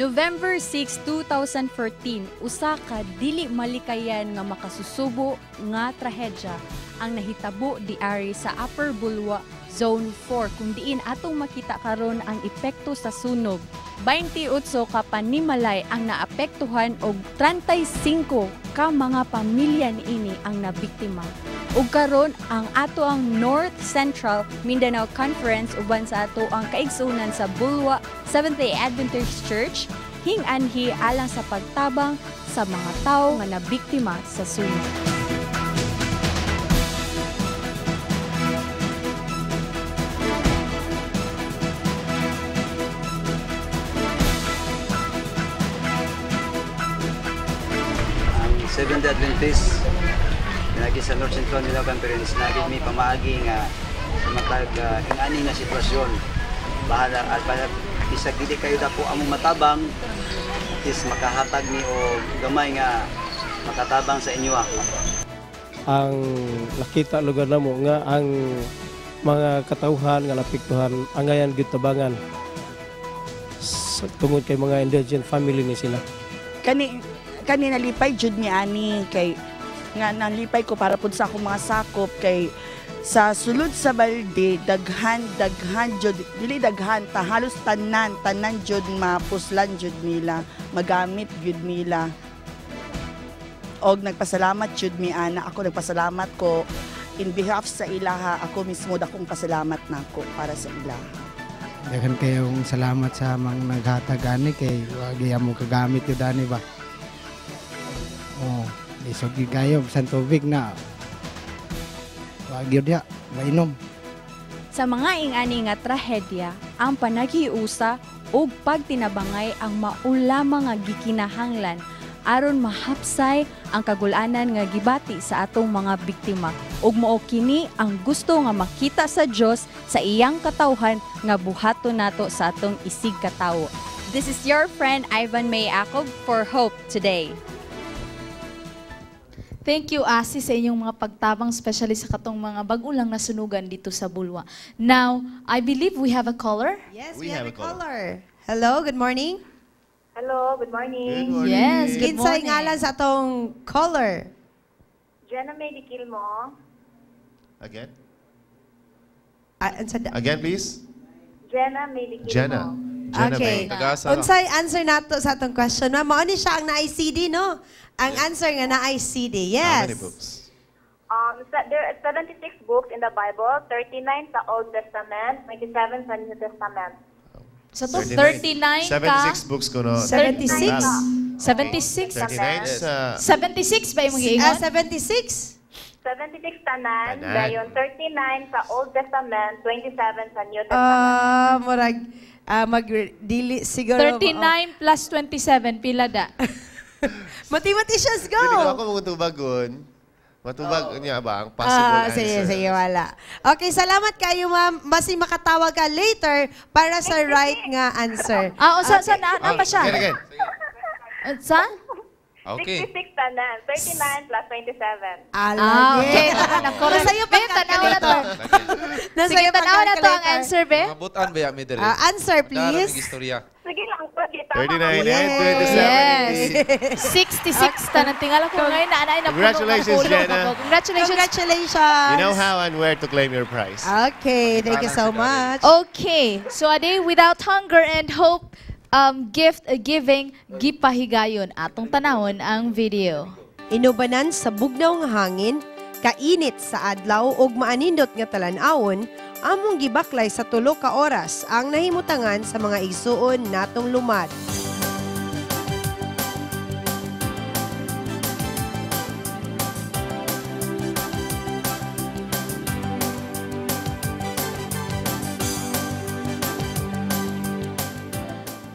Speaker 9: November 6, 2014, usa ka dili malikayan nga makasusubo nga trahedya ang nahitabo diari sa Upper Bulua, Zone 4, kung diin atong makita karon ang epekto sa sunog. 28 ka panimalay ang naapektuhan og 35 ka mga pamilya niini ang nabiktima. Ug karon ang ato ang North Central Mindanao Conference uban sa ato ang kaigsuonan sa Bulua Seventh-day Adventist Church hinganhi alang sa pagtabang sa mga tawo nga nabiktima sa sunog.
Speaker 10: Ang Seventh-day Adventist pinagi sa North Central Mindanao Conference naging may pamaagi nga sa matag ingani nga sitwasyon, bahala at para bisag dili kayo dako among matabang, at least makahatag mi og gamay nga makatabang sa inyo.
Speaker 23: Ang nakita lugar namo nga ang mga katawhan nga napiktuhan angayan gyud tabangan tungod kay mga indigent family ni sila.
Speaker 24: Kani kani nalipay jud mi ani kay nga nalipay ko para pud sa akong mga sakop kay sa sulod sa balde daghan daghan jud, dili daghan ta, halos tanan tanan jud mapuslan jud nila, magamit jud nila. Og nagpasalamat jud mi ana, ako nagpasalamat ko in behalf sa ilaha, ako mismo dakong pasalamat nako para sa ilaha.
Speaker 25: Daghan kayong salamat sa mga naghatag ani kay wagi amo kagamit yun ani ba. Oh, isog gyud kayo bisan tubig na. Wagi yun diha, mainom.
Speaker 9: Sa mga ingani nga trahedya, ang panaghiusa ug pagtinabangay ang maulamang nga gikinahanglan aron mahapsay ang kagulanan nga gibati sa atong mga biktima. Ug mao kini ang gusto nga makita sa Dios sa iyang katawhan nga buhaton nato sa atong isig katawo. This is your friend Ivan May Acob for Hope Today.
Speaker 4: Thank you, Asi, sa inyong mga pagtabang, especially sa katong mga bag-o lang nasunugan dito sa Bulua. Now, I believe we have a caller.
Speaker 2: Yes, we have a caller. Hello, good morning.
Speaker 21: Hello, good morning.
Speaker 4: Good morning. Yes, good
Speaker 2: Kinsay
Speaker 4: morning.
Speaker 2: Ngalan sa atong caller?
Speaker 21: Jenna May Dikilmo.
Speaker 5: Again?
Speaker 2: Ah, unsa da-
Speaker 5: Again, please.
Speaker 21: Jenna May Dikilmo.
Speaker 5: Jenna. Jenna
Speaker 2: Okay.
Speaker 5: May.
Speaker 2: Unsay answer nato sa atong question? Ma'am, mao ni siya ang naay CD, no? Ang answer nga naay CD.
Speaker 5: How
Speaker 2: Yes.
Speaker 5: many books?
Speaker 21: There are 76 books in the Bible, 39 sa Old Testament, 27 sa New Testament.
Speaker 4: Sa to, 39 ka?
Speaker 5: 76 books ko no.
Speaker 4: 76? 76?
Speaker 5: 39 sa...
Speaker 4: 76 ba yung mag-iingon?
Speaker 2: Ah, 76?
Speaker 21: 76 tanan,
Speaker 5: Tanan.
Speaker 21: dayon 39 sa Old Testament, 27 sa New Testament.
Speaker 2: Ah, murag mag dili siguro.
Speaker 4: 39 plus 27, pila da?
Speaker 2: Mathematicians, go!
Speaker 5: Dili ko ako matubagon. Matubag niya ba ang possible
Speaker 2: Ah,
Speaker 5: answer?
Speaker 2: sige, sige, wala. Okay, salamat kayo, ma'am. Masi makatawag ka later para sa right nga answer.
Speaker 4: Ah, o, sa, na, na pa siya?
Speaker 5: Again, again.
Speaker 4: Sa?
Speaker 3: Okay.
Speaker 21: 66 tanan, 39 plus 27.
Speaker 2: Ala,
Speaker 4: Ah, okay. Nakorek.
Speaker 2: Nasa iyo
Speaker 4: Be, tanaw na to.
Speaker 2: Nasa
Speaker 4: Sige,
Speaker 2: iyo
Speaker 4: tanaw na to ang
Speaker 2: pag-calculator.
Speaker 4: answer, be.
Speaker 3: Mabutan ba ya, mi diri?
Speaker 2: Ah, answer, please.
Speaker 3: Darang istorya.
Speaker 21: Sige lang po, kita.
Speaker 5: 39 and 27.
Speaker 4: Yes. 66 tanan. Tingala ko ngayon na anay na puno ng
Speaker 5: Congratulations,
Speaker 4: pulo.
Speaker 5: Jenna.
Speaker 4: Congratulations.
Speaker 2: Congratulations.
Speaker 5: You know how and where to claim your prize.
Speaker 2: Okay, thank you so much.
Speaker 4: Okay. So a day without hunger and hope, gift giving, gipahigayon. Atong tanawon ang video.
Speaker 2: Inubanan sa bugnaw nga hangin, kainit sa adlaw ug maanindot nga talan-awon, among gibaklay sa tulo ka oras ang nahimutangan sa mga igsuon natong lumad.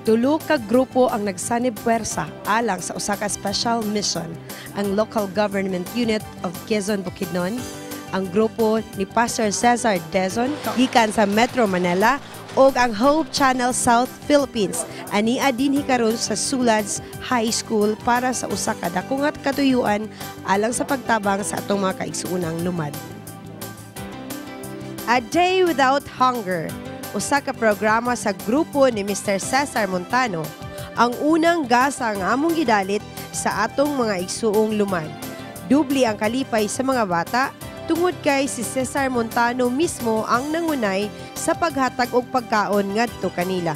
Speaker 2: Tulo ka grupo ang nagsanib puwersa alang sa usa ka special mission, ang Local Government Unit of Quezon Bukidnon, ang grupo ni Pastor Cesar Dezon gikan sa Metro Manila ug ang Hope Channel South Philippines ania dinhi karon sa Sulads High School para sa usa ka dako nga katuyuan alang sa pagtabang sa atong mga kaigsuonang lumad. A Day Without Hunger, usa ka programa sa grupo ni Mr. Cesar Montano. ang unang gasa nga among gidalit sa atong mga igsuong lumad. Dubli ang kalipay sa mga bata tungod kay si Cesar Montano mismo ang nangunay sa paghatag og pagkaon ngadto kanila.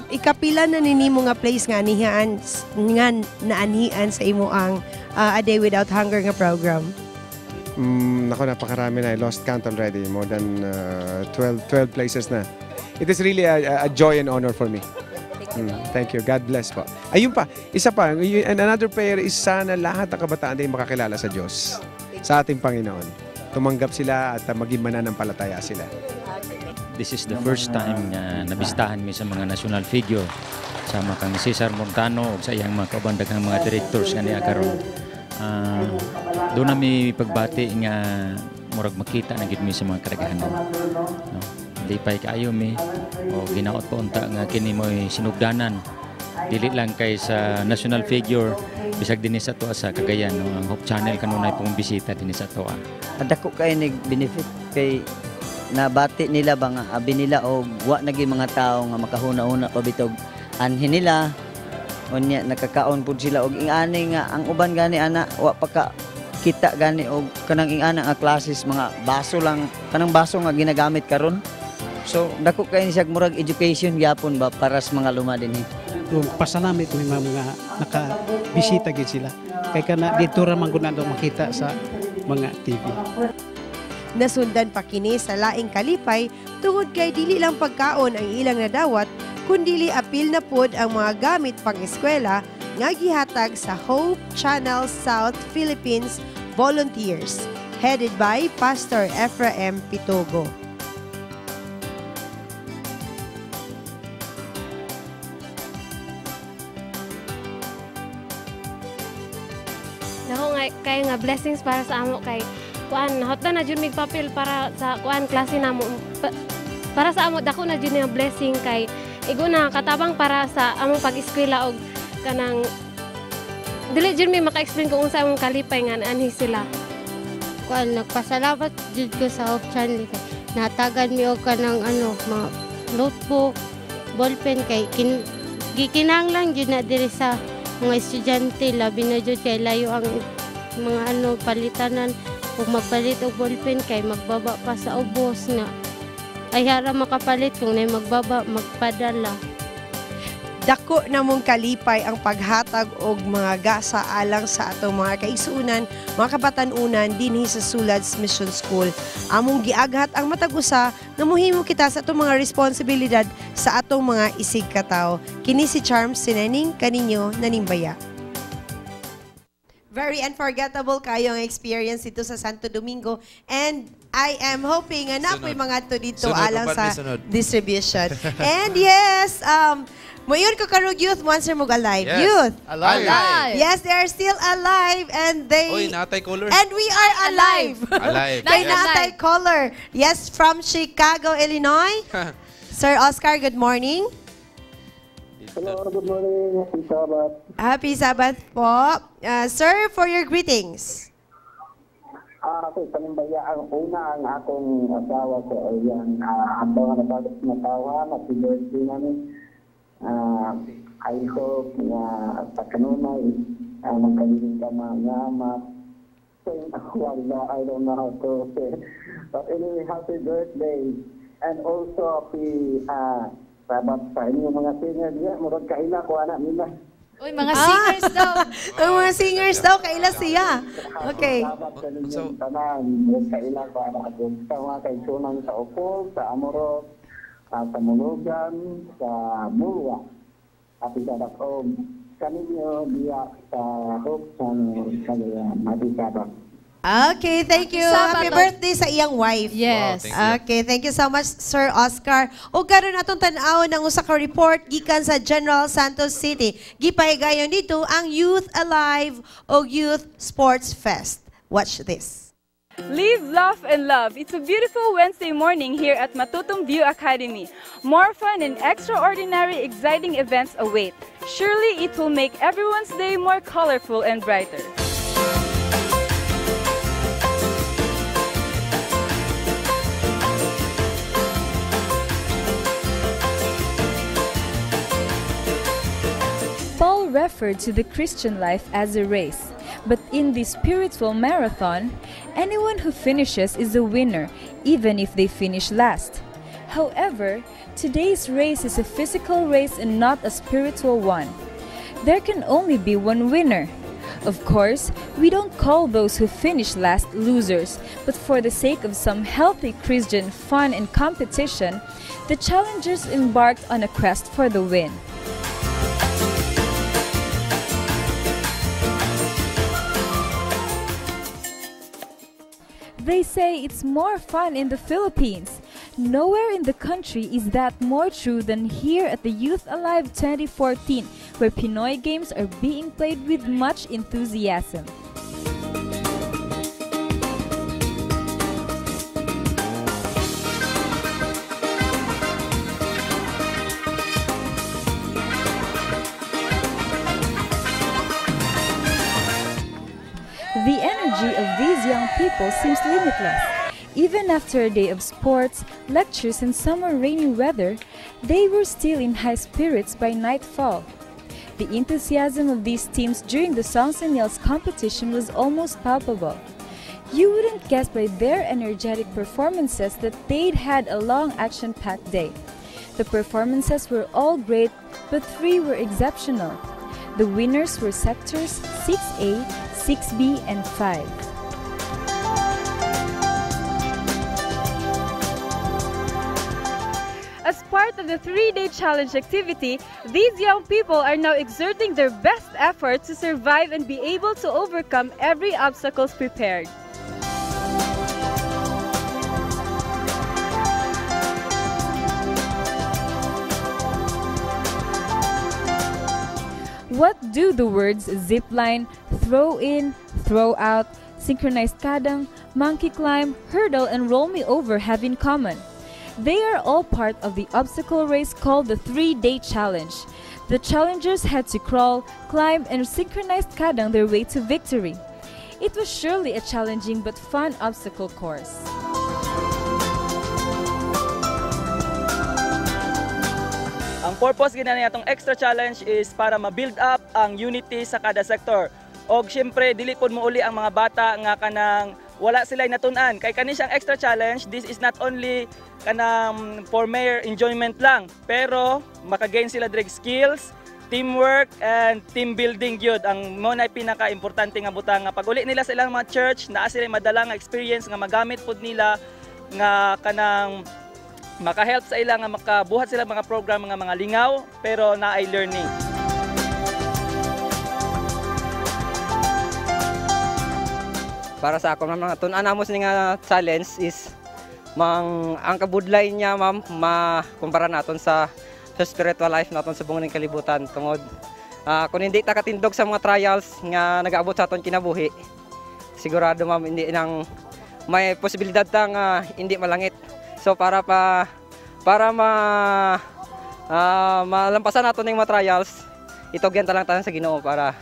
Speaker 2: Ikapila na nimo nga place nga anihan nga naanhian sa imo ang A Day Without Hunger nga program?
Speaker 11: Nako, napakarami na. I lost count already. More than 12 places na. It is really a joy and honor for me. Thank you. God bless po. Ayun pa, isa pa. And another prayer is sana lahat ng kabataan din makakilala sa Diyos, sa ating Panginoon. Tumanggap sila at maging mananampalataya sila.
Speaker 12: This is the first time nga nabistahan mi sa mga national figure sama kang Cesar Montano ug sa iyang mga kauban, daghang mga directors nga niya karon. Doon na mi pagbati nga murag makita na gid mi sa mga kadaghanan. No? Lipay kaayo mi o ginaot pa unta nga kini mo'y sinugdanan. Dili lang kay sa national figure, bisag dinhi sa atoa sa Cagayan, no? Ang Hope Channel kanunay pong bisita dinhi sa atoa.
Speaker 10: Dako kay nig benefit kay nabati nila ba nga abi nila og wa nagi mga tao nga makahuna-huna pa bitog anhin nila, unya nakakaon pud sila og ingani nga ang uban gani ana wa pa ka kita gani og kanang ingana nga classes, mga baso lang, kanang baso nga ginagamit karon. So dako kay siya murag education gyapon ba para sa mga luma dinhi.
Speaker 14: Pasalamat mi mga nakabisita gid sila kay kana dito ra man gud na makita sa mga TV.
Speaker 2: Nasundan pa kini sa laing kalipay tungod kay dili lang pagkaon ang ilang nadawat kundili apil na pod ang mga gamit pang-eskwela nga gihatag sa Hope Channel South Philippines Volunteers headed by Pastor Ephraim Pitogo.
Speaker 15: Dako nga kay nga blessings para sa amo kay kuan hotda na jud mig papel para sa kuan klase namo, para sa amo dako na jud nga blessing kay igo na katabang para sa among pag-eskwela og kanang dili jud mi maka-explain kung unsa among kalipay nga anhi sila.
Speaker 17: Kuan nagpasalamat jud ko sa Hope Channel kay natagan mi og kanang ano mga notebook, ballpen kay gikinahanglan jud na diri sa mga estudyante, labi na jud kay layo ang mga ano palitanan. Kung magpalit og ballpen kay magbaba pa sa ubos nga ay hara makapalit, kung nay magbaba magpadala.
Speaker 2: Dako namong kalipay ang paghatag og mga gasa alang sa atong mga kaigsuonan, mga kabatan-unan dinhi sa Sulads Mission School. Among giaghat ang matag usa nga mohimo kita sa atong mga responsibilidad sa atong mga isig katawo. Kini si Charms Sinening, kaninyo nanimbaya. Very unforgettable kayo ang experience dito sa Santo Domingo, and I am hoping nga na ako'y mga to dito
Speaker 3: Sunod,
Speaker 2: alang
Speaker 3: upat
Speaker 2: sa
Speaker 3: may sunod.
Speaker 2: distribution. And yes, moyun ko karog youth, monster mog alive.
Speaker 3: Yes.
Speaker 2: Youth.
Speaker 3: Alive. Alive.
Speaker 2: Yes, they are still alive and they
Speaker 3: Oy, naatay color.
Speaker 2: And we are alive.
Speaker 3: Alive.
Speaker 2: Kay
Speaker 3: Yes.
Speaker 2: naatay color. Yes, from Chicago, Illinois. Sir Oscar, good morning.
Speaker 26: Hello, good morning. Happy Sabbath.
Speaker 2: Happy Sabbath po. Sir, for your greetings.
Speaker 26: Okay, panimbaya ang una ang akong asawa ko ay yan, ang mga nabagot na tawa, happy birthday namin. I hope na sa kanunay, magkaligin ka mga ama. I don't know how to say. But anyway, happy birthday. And also, happy Sabbath sa inyo mga singers. Yeah, murag kaila ko anak nila.
Speaker 4: Uy, mga singers daw.
Speaker 2: Ang mga singers daw, kaila siya. Okay.
Speaker 26: Sabbath sa ninyong tanan. Murag kaila ko anak ko. Sa mga kaigsunan sa Opol, sa Amorot, sa Mulugan, sa Bulwa. Happy Sabbath. O, kaninyo diya sa Hope Channel Cagayan. Happy Sabbath.
Speaker 2: Okay, thank you.
Speaker 4: Sabbath.
Speaker 2: Happy birthday sa iyang wife.
Speaker 4: Yes.
Speaker 3: Wow, thank you.
Speaker 2: Okay, thank you so much, Sir Oscar. O karon atong tan-awon ang usa ka report gikan sa General Santos City. Gipahigayon dito ang Youth Alive o Youth Sports Fest. Watch this.
Speaker 27: Live, laugh, and love. It's a beautiful Wednesday morning here at Matutum View Academy. More fun and extraordinary exciting events await. Surely it will make everyone's day more colorful and brighter. refer to the Christian life as a race, but in the spiritual marathon, anyone who finishes is a winner, even if they finish last. However, today's race is a physical race and not a spiritual one. There can only be one winner. Of course, we don't call those who finish last losers, but for the sake of some healthy Christian fun and competition, the challengers embarked on a quest for the win. They say it's more fun in the Philippines. Nowhere in the country is that more true than here at the Youth Alive 2014, where Pinoy games are being played with much enthusiasm. The energy of these young people seems limitless. Even after a day of sports, lectures, and summer rainy weather, they were still in high spirits by nightfall. The enthusiasm of these teams during the Songs and Yells competition was almost palpable. You wouldn't guess by their energetic performances that they'd had a long action-packed day. The performances were all great, but three were exceptional. The winners were sectors 6A, 6B, and 5. As part of the 3-day challenge activity, these young people are now exerting their best effort to survive and be able to overcome every obstacle prepared. What do the words zipline, throw in, throw out, synchronized kadang, monkey climb, hurdle, and roll me over have in common? They are all part of the obstacle race called the 3-day challenge. The challengers had to crawl, climb, and synchronized kadang their way to victory. It was surely a challenging but fun obstacle course.
Speaker 1: Ang purpose gina niya atong extra challenge is para ma-build up ang unity sa kada sector. Og syempre dili pod mouli ang mga bata nga kanang wala sila natun-an. Kay kani siyang extra challenge, this is not only kanang for mere enjoyment lang, pero makagain sila direct skills, teamwork and team building gyud. Ang mo na pinaka-importante nga butang nga pag-uli nila sa ilang mga church, naa sila madala nga experience nga magamit pod nila nga kanang makahelp sa ilang nga makabuhat sila mga program nga mga lingaw pero naay learning.
Speaker 6: Para sa ako ma'am, tun-an namo ni nga challenge is mang ang kabudlay niya ma'am makumpara naton sa spiritual life naton sa buong kalibutan tungod kung hindi ta katindog sa mga trials nga nagaabot sa aton kinabuhi, sigurado ma'am hindi nang may posibilidad ta nga hindi malangit. So para malampasan naton ning mga trials, itugyan ta lang tanan sa Ginoo para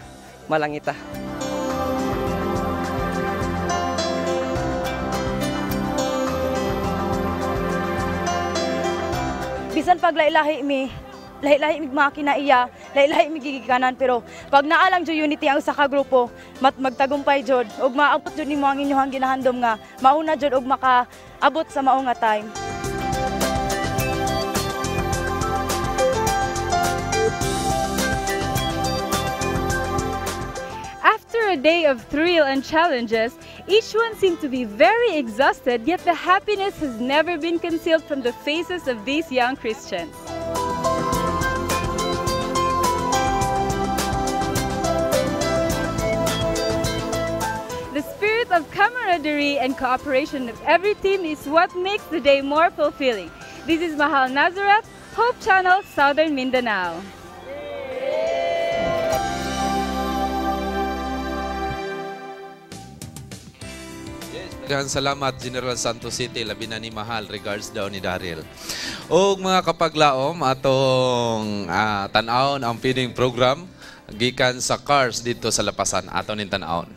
Speaker 6: malangit ta.
Speaker 13: Bisan pag lahi-lahi mi, lahi-lahi mi mga kinaiya, lahi-lahi mi gigikanan, pero pag naalang jud unity ang usa ka grupo, magtagumpay jud ug maabot jud nimo ang inyong ginahandom nga mauna jud ug makaabot sa mao nga time.
Speaker 27: After a day of thrill and challenges, each one seemed to be very exhausted, yet the happiness has never been concealed from the faces of these young Christians. The spirit of camaraderie and cooperation of every team is what makes the day more fulfilling. This is Mahal Nazareth, Hope Channel, Southern Mindanao.
Speaker 3: Daghang salamat General Santos City, labi na ni Mahal, regards daw ni Daryl. Og mga kapaglaom, atong tan-awon ang feeding program gikan sa Cars dito sa Lapasan. Ato ning tan-awon.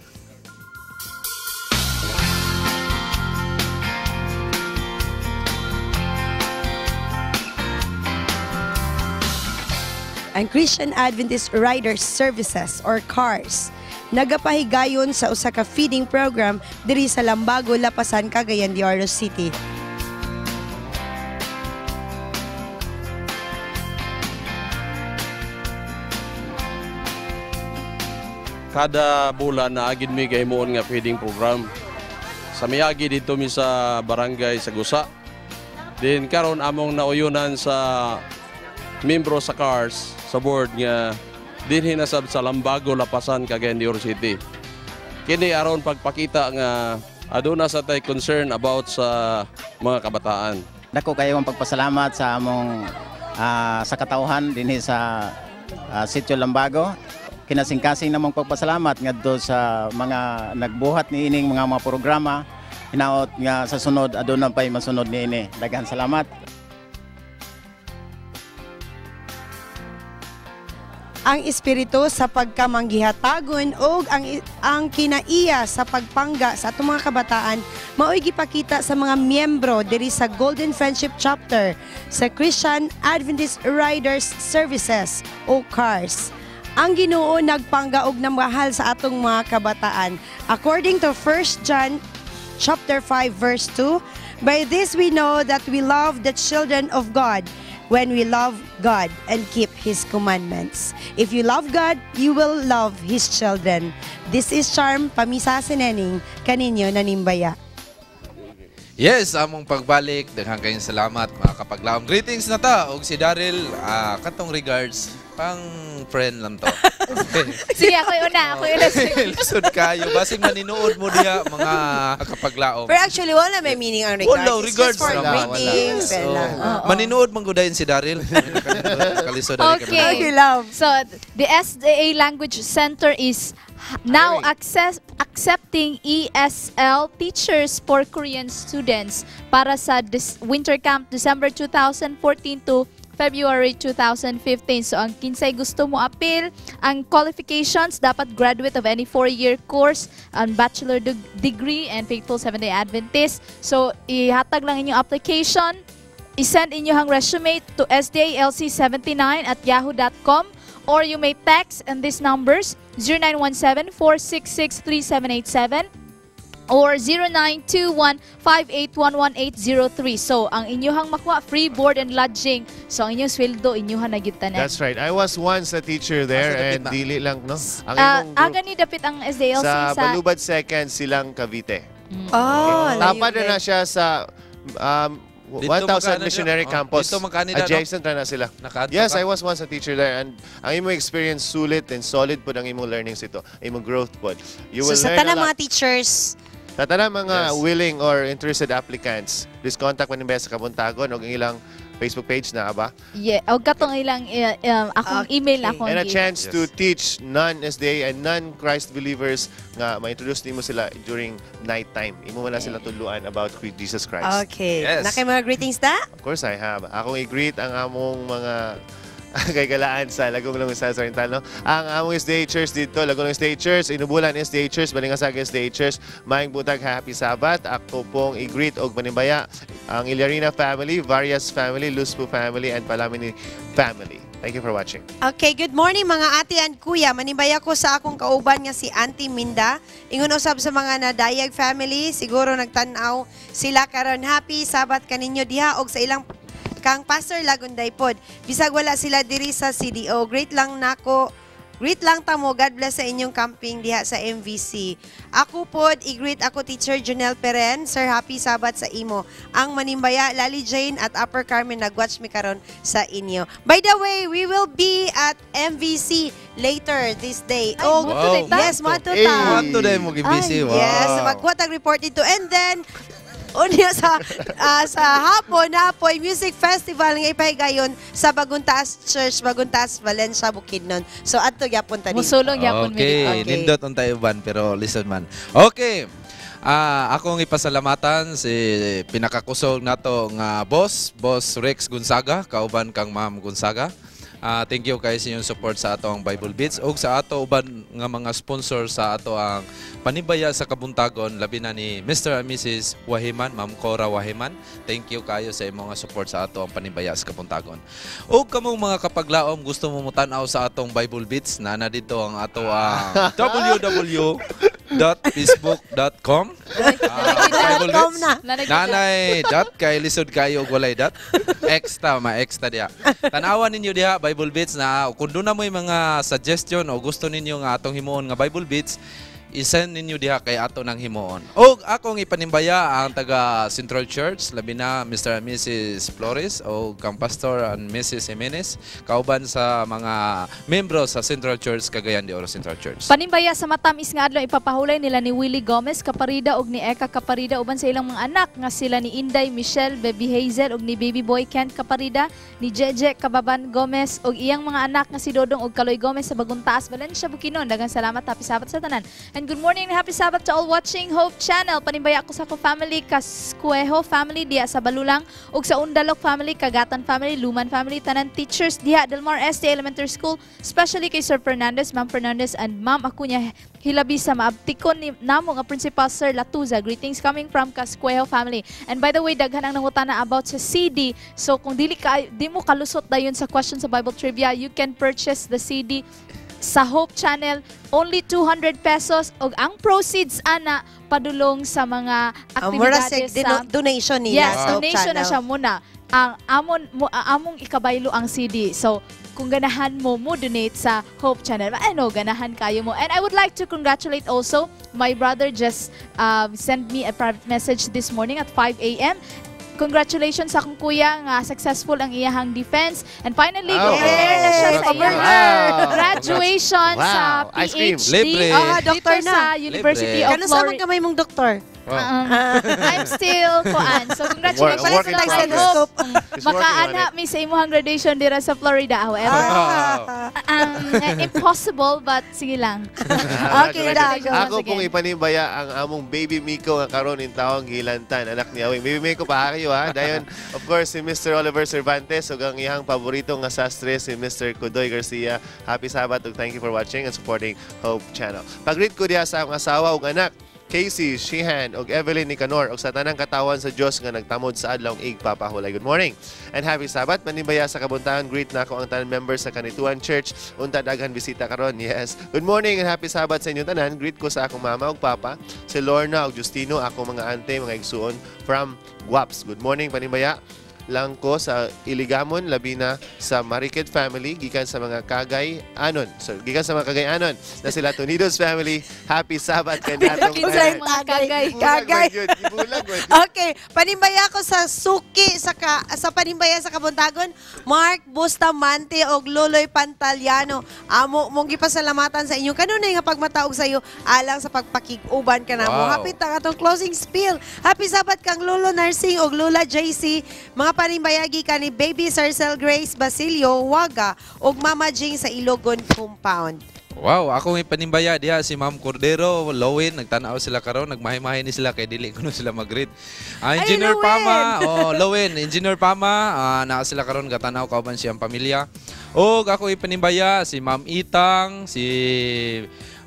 Speaker 2: Ang Christian Adventist Riders Services or CARS nagapahigayon sa usa ka feeding program diri sa Lambago, Lapasan, Cagayan de Oro City.
Speaker 7: Kada bulan na agid mi gahimuon nga feeding program. Sa miagi dito mi sa barangay sa Gusa. Din karon among nauyunan sa membro sa CARS sa board nga dinhi nasab sa Lambago, Lapasan, Cagayan de Oro City. Kini aron pagpakita nga aduna sa tay concern about sa mga kabataan.
Speaker 8: Dako kayo ang pagpasalamat sa among sa katawhan dinhi sa Sitio Lambago. Kinasingkasing namong pagpasalamat ngadto sa mga nagbuhat niining mga programa. Hinaot nga sa sunod aduna pay masunod niini. Daghan salamat.
Speaker 2: Ang espiritu sa pagkamanggihatagon og ang kinaiya sa pagpangga sa atong mga kabataan mao'y gipakita sa mga miyembro diri sa Golden Friendship Chapter sa Christian Adventist Riders Services o CARS. Ang Ginoo nagpangga og namahal sa atong mga kabataan. According to 1 John chapter 5 verse 2, by this we know that we love the children of God when we love God and keep His commandments. If you love God, you will love His children. This is Charm Pamisa Sinening, kaninyo nanimbaya.
Speaker 3: Yes, among pagbalik, daghang kayong salamat mga kapaglaom. Greetings na ta og si Daryl, katong regards pang friend lang to.
Speaker 4: Sige, ako yung una, ako yung una.
Speaker 3: Lisod kayo basig maninuod mo diha mga kapaglaom.
Speaker 2: Pero actually, wala may meaning ang regards.
Speaker 3: Wala,
Speaker 2: It's
Speaker 3: regards
Speaker 2: just for
Speaker 3: lang.
Speaker 2: greetings.
Speaker 3: Yes,
Speaker 2: and lang.
Speaker 3: oh. Maninuod man gud dayon si Daryl. Kalisod dali kami.
Speaker 4: Okay. So, the SDA Language Center is now accepting ESL teachers for Korean students para sa winter camp December 2014 to February 2015. So, ang kinsay gusto mo appeal, ang qualifications, dapat graduate of any 4-year course, ang bachelor degree, and faithful Seventh-day Adventist. So, ihatag lang inyong application, isend inyong resume to sdalc79@yahoo.com or you may text and these numbers 0917-466-3787 or 0921-5811803. So, ang inyuhang makuha, free board and lodging. So, ang inyong sweldo, inyuhan na gyud tanan.
Speaker 5: That's right. I was once a teacher there
Speaker 3: Asa dapit
Speaker 5: and
Speaker 3: na?
Speaker 5: Dili lang, no? Ang imong group
Speaker 4: Aga ni dapit ang SDLC
Speaker 5: sa
Speaker 4: sa
Speaker 5: Balubad Second, Silang Cavite.
Speaker 2: Oh,
Speaker 5: Okay. Tapad
Speaker 2: layo
Speaker 5: na na siya sa
Speaker 3: Dito
Speaker 5: 1,000
Speaker 3: magkano
Speaker 5: Missionary
Speaker 3: oh,
Speaker 5: Campus.
Speaker 3: dito magkanida, no?
Speaker 5: Adjacent na na sila.
Speaker 3: Nakaadto
Speaker 5: Yes,
Speaker 3: ka?
Speaker 5: I was once a teacher there and ang imong experience sulit and solid pod ang imong learnings ito. Imong growth pod. You
Speaker 2: So
Speaker 5: will
Speaker 2: sa
Speaker 5: learn a
Speaker 2: tanang
Speaker 5: lot.
Speaker 2: mga teachers,
Speaker 5: Sa tanang mga
Speaker 3: Yes.
Speaker 5: willing or interested applicants, please contact Manimbaya sa Kabuntagon og ang ilang Facebook page na ba?
Speaker 4: Yeah, og katong ilang akong email akong
Speaker 5: And a
Speaker 4: gi-
Speaker 5: chance to teach non-SDA and non-Christ believers nga ma-introduce nimo sila during night time. Imo man na sila tudluan about Jesus Christ.
Speaker 2: Okay.
Speaker 3: Yes.
Speaker 2: Na kay mga greetings ta?
Speaker 5: Of course I have. Akong i-greet ang among mga kagalaan sa Lagong Lungusan sa Oriental, no? Ang among SDA Church dito, Lagong SDA Church, Inubulan SDA Church, Balingasag SDA Church, Maayong buntag, Happy Sabbath. Ako pong i-greet og manimbaya ang Ilyarina family, Varias family, Luspo family, and Palamini family. Thank you for watching.
Speaker 2: Okay, good morning mga ate and kuya. Manimbaya ko sa akong kauban nga si Auntie Minda. Ingon usab sa mga nadayag family, siguro nagtan-aw sila karon. Happy Sabbath kaninyo diha og sa ilang kang Pastor Lagunday pod. Bisag wala sila diri sa CDO. Great lang nako. Greet lang tamo. God bless sa inyong camping diha sa MVC. Ako pod, i-greet ako Teacher Junel Peren. Sir, happy Sabbath sa imo. Ang Manimbaya, Lali Jane at Upper Carmen nagwatch mi karon sa inyo. By the way, we will be at MVC later this day.
Speaker 4: Ay,
Speaker 2: Oh,
Speaker 4: mo to day ta?
Speaker 2: yes, mo to
Speaker 3: Hey,
Speaker 2: ta.
Speaker 3: mo to day mo gi-busy. Wow.
Speaker 2: Yes, magkuha tag report dito. And then, unya sa hapon na po'y music festival nga ipahigayon sa Baguntaas Church, Baguntaas, Valencia, Bukidnon. So adto gyapon ta dito.
Speaker 4: Musulong gyapon mi
Speaker 3: Okay,
Speaker 4: dito.
Speaker 3: nindot untay uban pero listen man. Okay. Akong ipasalamatan si pinakakusog nato nga boss, Boss Rex Gonzaga, kauban kang Ma'am Gonzaga. Thank you kay sa inyong support sa ato ang Bible Beats ug sa ato uban nga mga sponsor sa ato ang Panimbaya sa Kabuntagon, labi na ni Mr. and Mrs. Wahiman, Ma'am Cora Wahiman. Thank you kayo sa imong mga support sa ato ang Panimbaya sa Kabuntagon. Ug kamong mga kapaglaom, gusto mo mutan-aw sa atong Bible Beats, nana dito ang ato ang www.facebook.com Bible
Speaker 2: Com
Speaker 3: Beats.
Speaker 2: Na.
Speaker 3: Nanay dot kay lisod kayo og walay dot. Extra ma extra diha. Tanawan ninyo diha Bible Beats na kung doon na mo'y mga suggestion o gusto ninyo nga atong himuon nga Bible Beats, i-send ninyo diha kay ato nang himuon. Og akong ipanimbaya ang taga Central Church, labi na Mr. and Mrs. Flores o kang Pastor and Mrs. Jimenez, kauban sa mga membro sa Central Church, Cagayan de Oro Central Church.
Speaker 4: Panimbaya sa matamis nga adlaw ipapahulay nila ni Willie Gomez Kaparida ug ni Eka Kaparida uban sa ilang mga anak nga sila ni Inday Michelle, Baby Hazel ug ni Baby Boy Kent Kaparida, ni Jeje Kababan Gomez ug iyang mga anak nga si Dodong ug Kaloy Gomez sa Bagong Taas, Valencia, Bukidnon. Daghang salamat, happy Sabbath sa tanan. And good morning and happy Sabbath to all watching Hope Channel. Panimbaya ko sa ko family, Kaskueho family diya sa Balulang ug sa Undalok family, Kagatan family, Luman family, tanan teachers diha Del Mar ST Elementary School, especially kay Sir Fernandez, Ma'am Fernandez and Ma'am Acuña, hilabi sa maabtikon ni namo nga Principal Sir Latuza. Greetings coming from Cascuejo family. And by the way, daghan ang nangutana about sa CD. So kung dili ka di mo kalusot dayon sa question sa Bible trivia, you can purchase the CD sa Hope Channel, only 200 pesos ug ang proceeds ana padulong sa mga
Speaker 2: Mura
Speaker 4: aktibidades
Speaker 2: sig
Speaker 4: sa
Speaker 2: donation nila
Speaker 4: Yes,
Speaker 2: sa Hope
Speaker 4: donation na
Speaker 2: Channel.
Speaker 4: siya muna. Ang amon mo among ikabaylo ang CD. So kung ganahan mo mo donate sa Hope Channel. Ano, ganahan kayo mo. And I would like to congratulate also my brother just sent me a private message this morning at 5 a.m. Congratulations sa akong kuya nga successful ang iyahang defense. And finally, prepare na siya sa iyang graduation sa
Speaker 5: Ice cream.
Speaker 4: PhD.
Speaker 3: Libre.
Speaker 2: Ah, doktor
Speaker 4: Dito
Speaker 2: na.
Speaker 4: sa University
Speaker 3: Libre.
Speaker 4: of
Speaker 2: Kano sa man
Speaker 4: Florida.
Speaker 2: kamay mong doktor?
Speaker 4: I'm still kuan. So congratulations.
Speaker 5: Work in
Speaker 4: I
Speaker 5: progress.
Speaker 4: hope
Speaker 5: He's working on
Speaker 4: makaana
Speaker 5: it.
Speaker 4: mi sa imuhang graduation dira sa Florida. However, impossible but sige lang.
Speaker 2: Okay,
Speaker 4: Congratulations
Speaker 2: Dago.
Speaker 4: once
Speaker 5: Ako pong
Speaker 4: again.
Speaker 5: ipanimbaya ang among baby Miko nga karon in taong gilantan, anak ni Awing. Baby Miko, paakayo ha. Dayon, of course, si Mr. Oliver Cervantes ug ang iyang paborito nga sastre si Mr. Kudoy Garcia. Happy Sabbath ug thank you for watching and supporting Hope Channel. Pag-greet ko diha sa akong asawa ug anak, Casey, Sheehan, ug Evelyn Nicanor, ug sa tanang katawan sa Dios nga nagtamod sa adlawng igpapahulay. Good morning and happy Sabbath. Manimbaya sa kabuntahan, greet nako ang tanan members sa Kanituan Church. Unta daghan bisita karon. Yes. Good morning and happy Sabbath sa inyong tanan. Greet ko sa akong mama ug papa, si Lorna ug Justino, akong mga ante, mga igsuon from Guaps. Good morning, panimbaya lang ko sa Iligamon, labi na sa Marikit family, gikan sa mga Kagay Anon. So, gikan sa mga Kagay Anon na sila Tonidos family. Happy Sabbath kanatong
Speaker 2: Kinsay
Speaker 5: tanan.
Speaker 4: Mga kagay.
Speaker 2: Kagay.
Speaker 5: Bulag man yun, gibulag man.
Speaker 2: Okay, panimbaya ko sa suki sa panimbaya sa Kabuntagon, Mark Bustamante og Loloy Pantaliano. Amo mong gipasalamatan sa inyong kanunay nga pagmataog sa iyo alang sa pagpakig-uban kanamo.
Speaker 3: Wow.
Speaker 2: Happy ta atong closing spiel. Happy Sabbath kang Lolo Nursing og Lola JC. Mga panimbaya gikan ni Baby Sarcel Grace Basilio Waga og Mama Jing sa Ilogon Compound.
Speaker 3: Wow, ako may panimbaya diha si Ma'am Cordero, Lowin, nagtanaw sila karon, nagmahi-mahi ni sila kay dili kuno sila mag-greet.
Speaker 2: Ay,
Speaker 3: Engineer
Speaker 2: Lowin!
Speaker 3: Pama, oh, Lowin, Engineer Pama, naa sila karon gatanaw kauban siyang pamilya. Og ako ipanimbaya si Ma'am Itang, si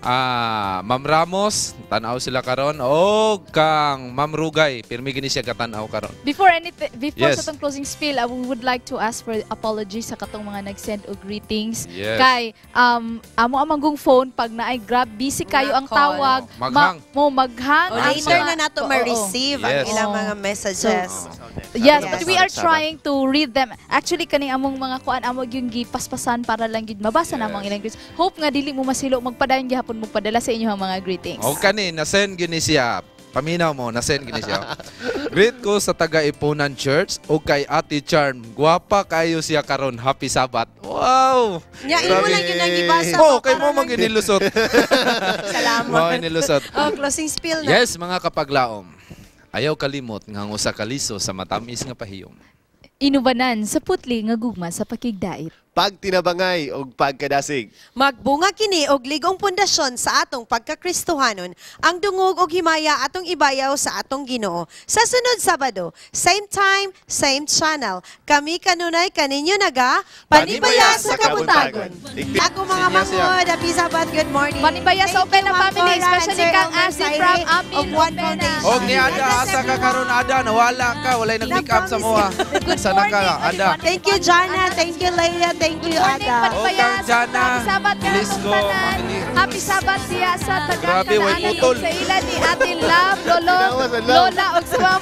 Speaker 3: Ma'am Ramos, tanaw sila karon og kang Ma'am Rugay, pirmi gini siya katanaw karon.
Speaker 4: Before anything, before sa tong closing spiel, I would like to ask for apology sa katong mga nag-send og greetings. Kay amo amang gung phone pag naay grab busy kayo ang
Speaker 2: Call.
Speaker 4: tawag,
Speaker 3: Maghang.
Speaker 4: mo maghang.
Speaker 2: O,
Speaker 4: ang
Speaker 2: later na nato
Speaker 4: Oo.
Speaker 2: ma-receive ang ilang mga messages.
Speaker 4: Yes, but we are
Speaker 5: Sabbath.
Speaker 4: trying to read them. Actually, kaning among mga kuan amo yung gipaspasan para lang gid mabasa na among ilang greetings. Hope nga dili mo masilo, magpadayon gihapon mo padala sa inyong mga greetings.
Speaker 3: O kani, nasend gyud ni siya. Paminaw mo, nasend gyud ni siya. Greet ko sa taga Iponan Church o kay Ate Charm. Gwapa kayo siya karon. Happy Sabbath. Wow!
Speaker 2: Nya, imo lang yun ang gibasa.
Speaker 3: Oh, kay mo man ginilusot.
Speaker 2: Salamat.
Speaker 3: Mo nilusot.
Speaker 2: Oh, closing spiel na.
Speaker 3: Yes, mga kapaglaom. Ayaw kalimot nga ang usa ka liso sa matamis nga pahiyom.
Speaker 4: Inubanan sa putli nga gugma sa pakigdait.
Speaker 5: Pagtinabangay ug pagkadasig.
Speaker 2: Magbunga kini og ligong pundasyon sa atong pagkakristohanon, ang dungog og himaya atong ibayaw sa atong Ginoo. Sa sunod Sabado, same time, same channel. Kami kanunay kaninyo naga panibaya sa kabuntagon. Ako mga mangod, happy Sabbath, good morning.
Speaker 4: Panibaya sa
Speaker 2: Thank you,
Speaker 4: Opena
Speaker 2: Ma'am
Speaker 4: family,
Speaker 2: Cora and
Speaker 4: especially
Speaker 2: Sir
Speaker 4: kang
Speaker 2: Elmer
Speaker 4: Asi
Speaker 2: Zaire
Speaker 4: from Amin
Speaker 2: of One
Speaker 4: Opena.
Speaker 2: Foundation.
Speaker 3: Og ni Ada, asa ka karon, Ada? Nawala ka, walay nag-pick up sa moa. Sana ka, Ada.
Speaker 2: Thank you, Jana. Thank you, Leia. Thank you, Ada.
Speaker 3: O kang Jana.
Speaker 4: Happy Sabbath
Speaker 3: Let's
Speaker 4: kanatong
Speaker 3: go,
Speaker 4: tanan.
Speaker 3: family.
Speaker 4: Happy Sabbath diya sa tagang
Speaker 3: Grabe, way
Speaker 4: kanaanan
Speaker 3: putol.
Speaker 4: ug sa ila ni Ate Love, Lolo,
Speaker 5: Ginawa sa love.
Speaker 4: Lola ug sa mga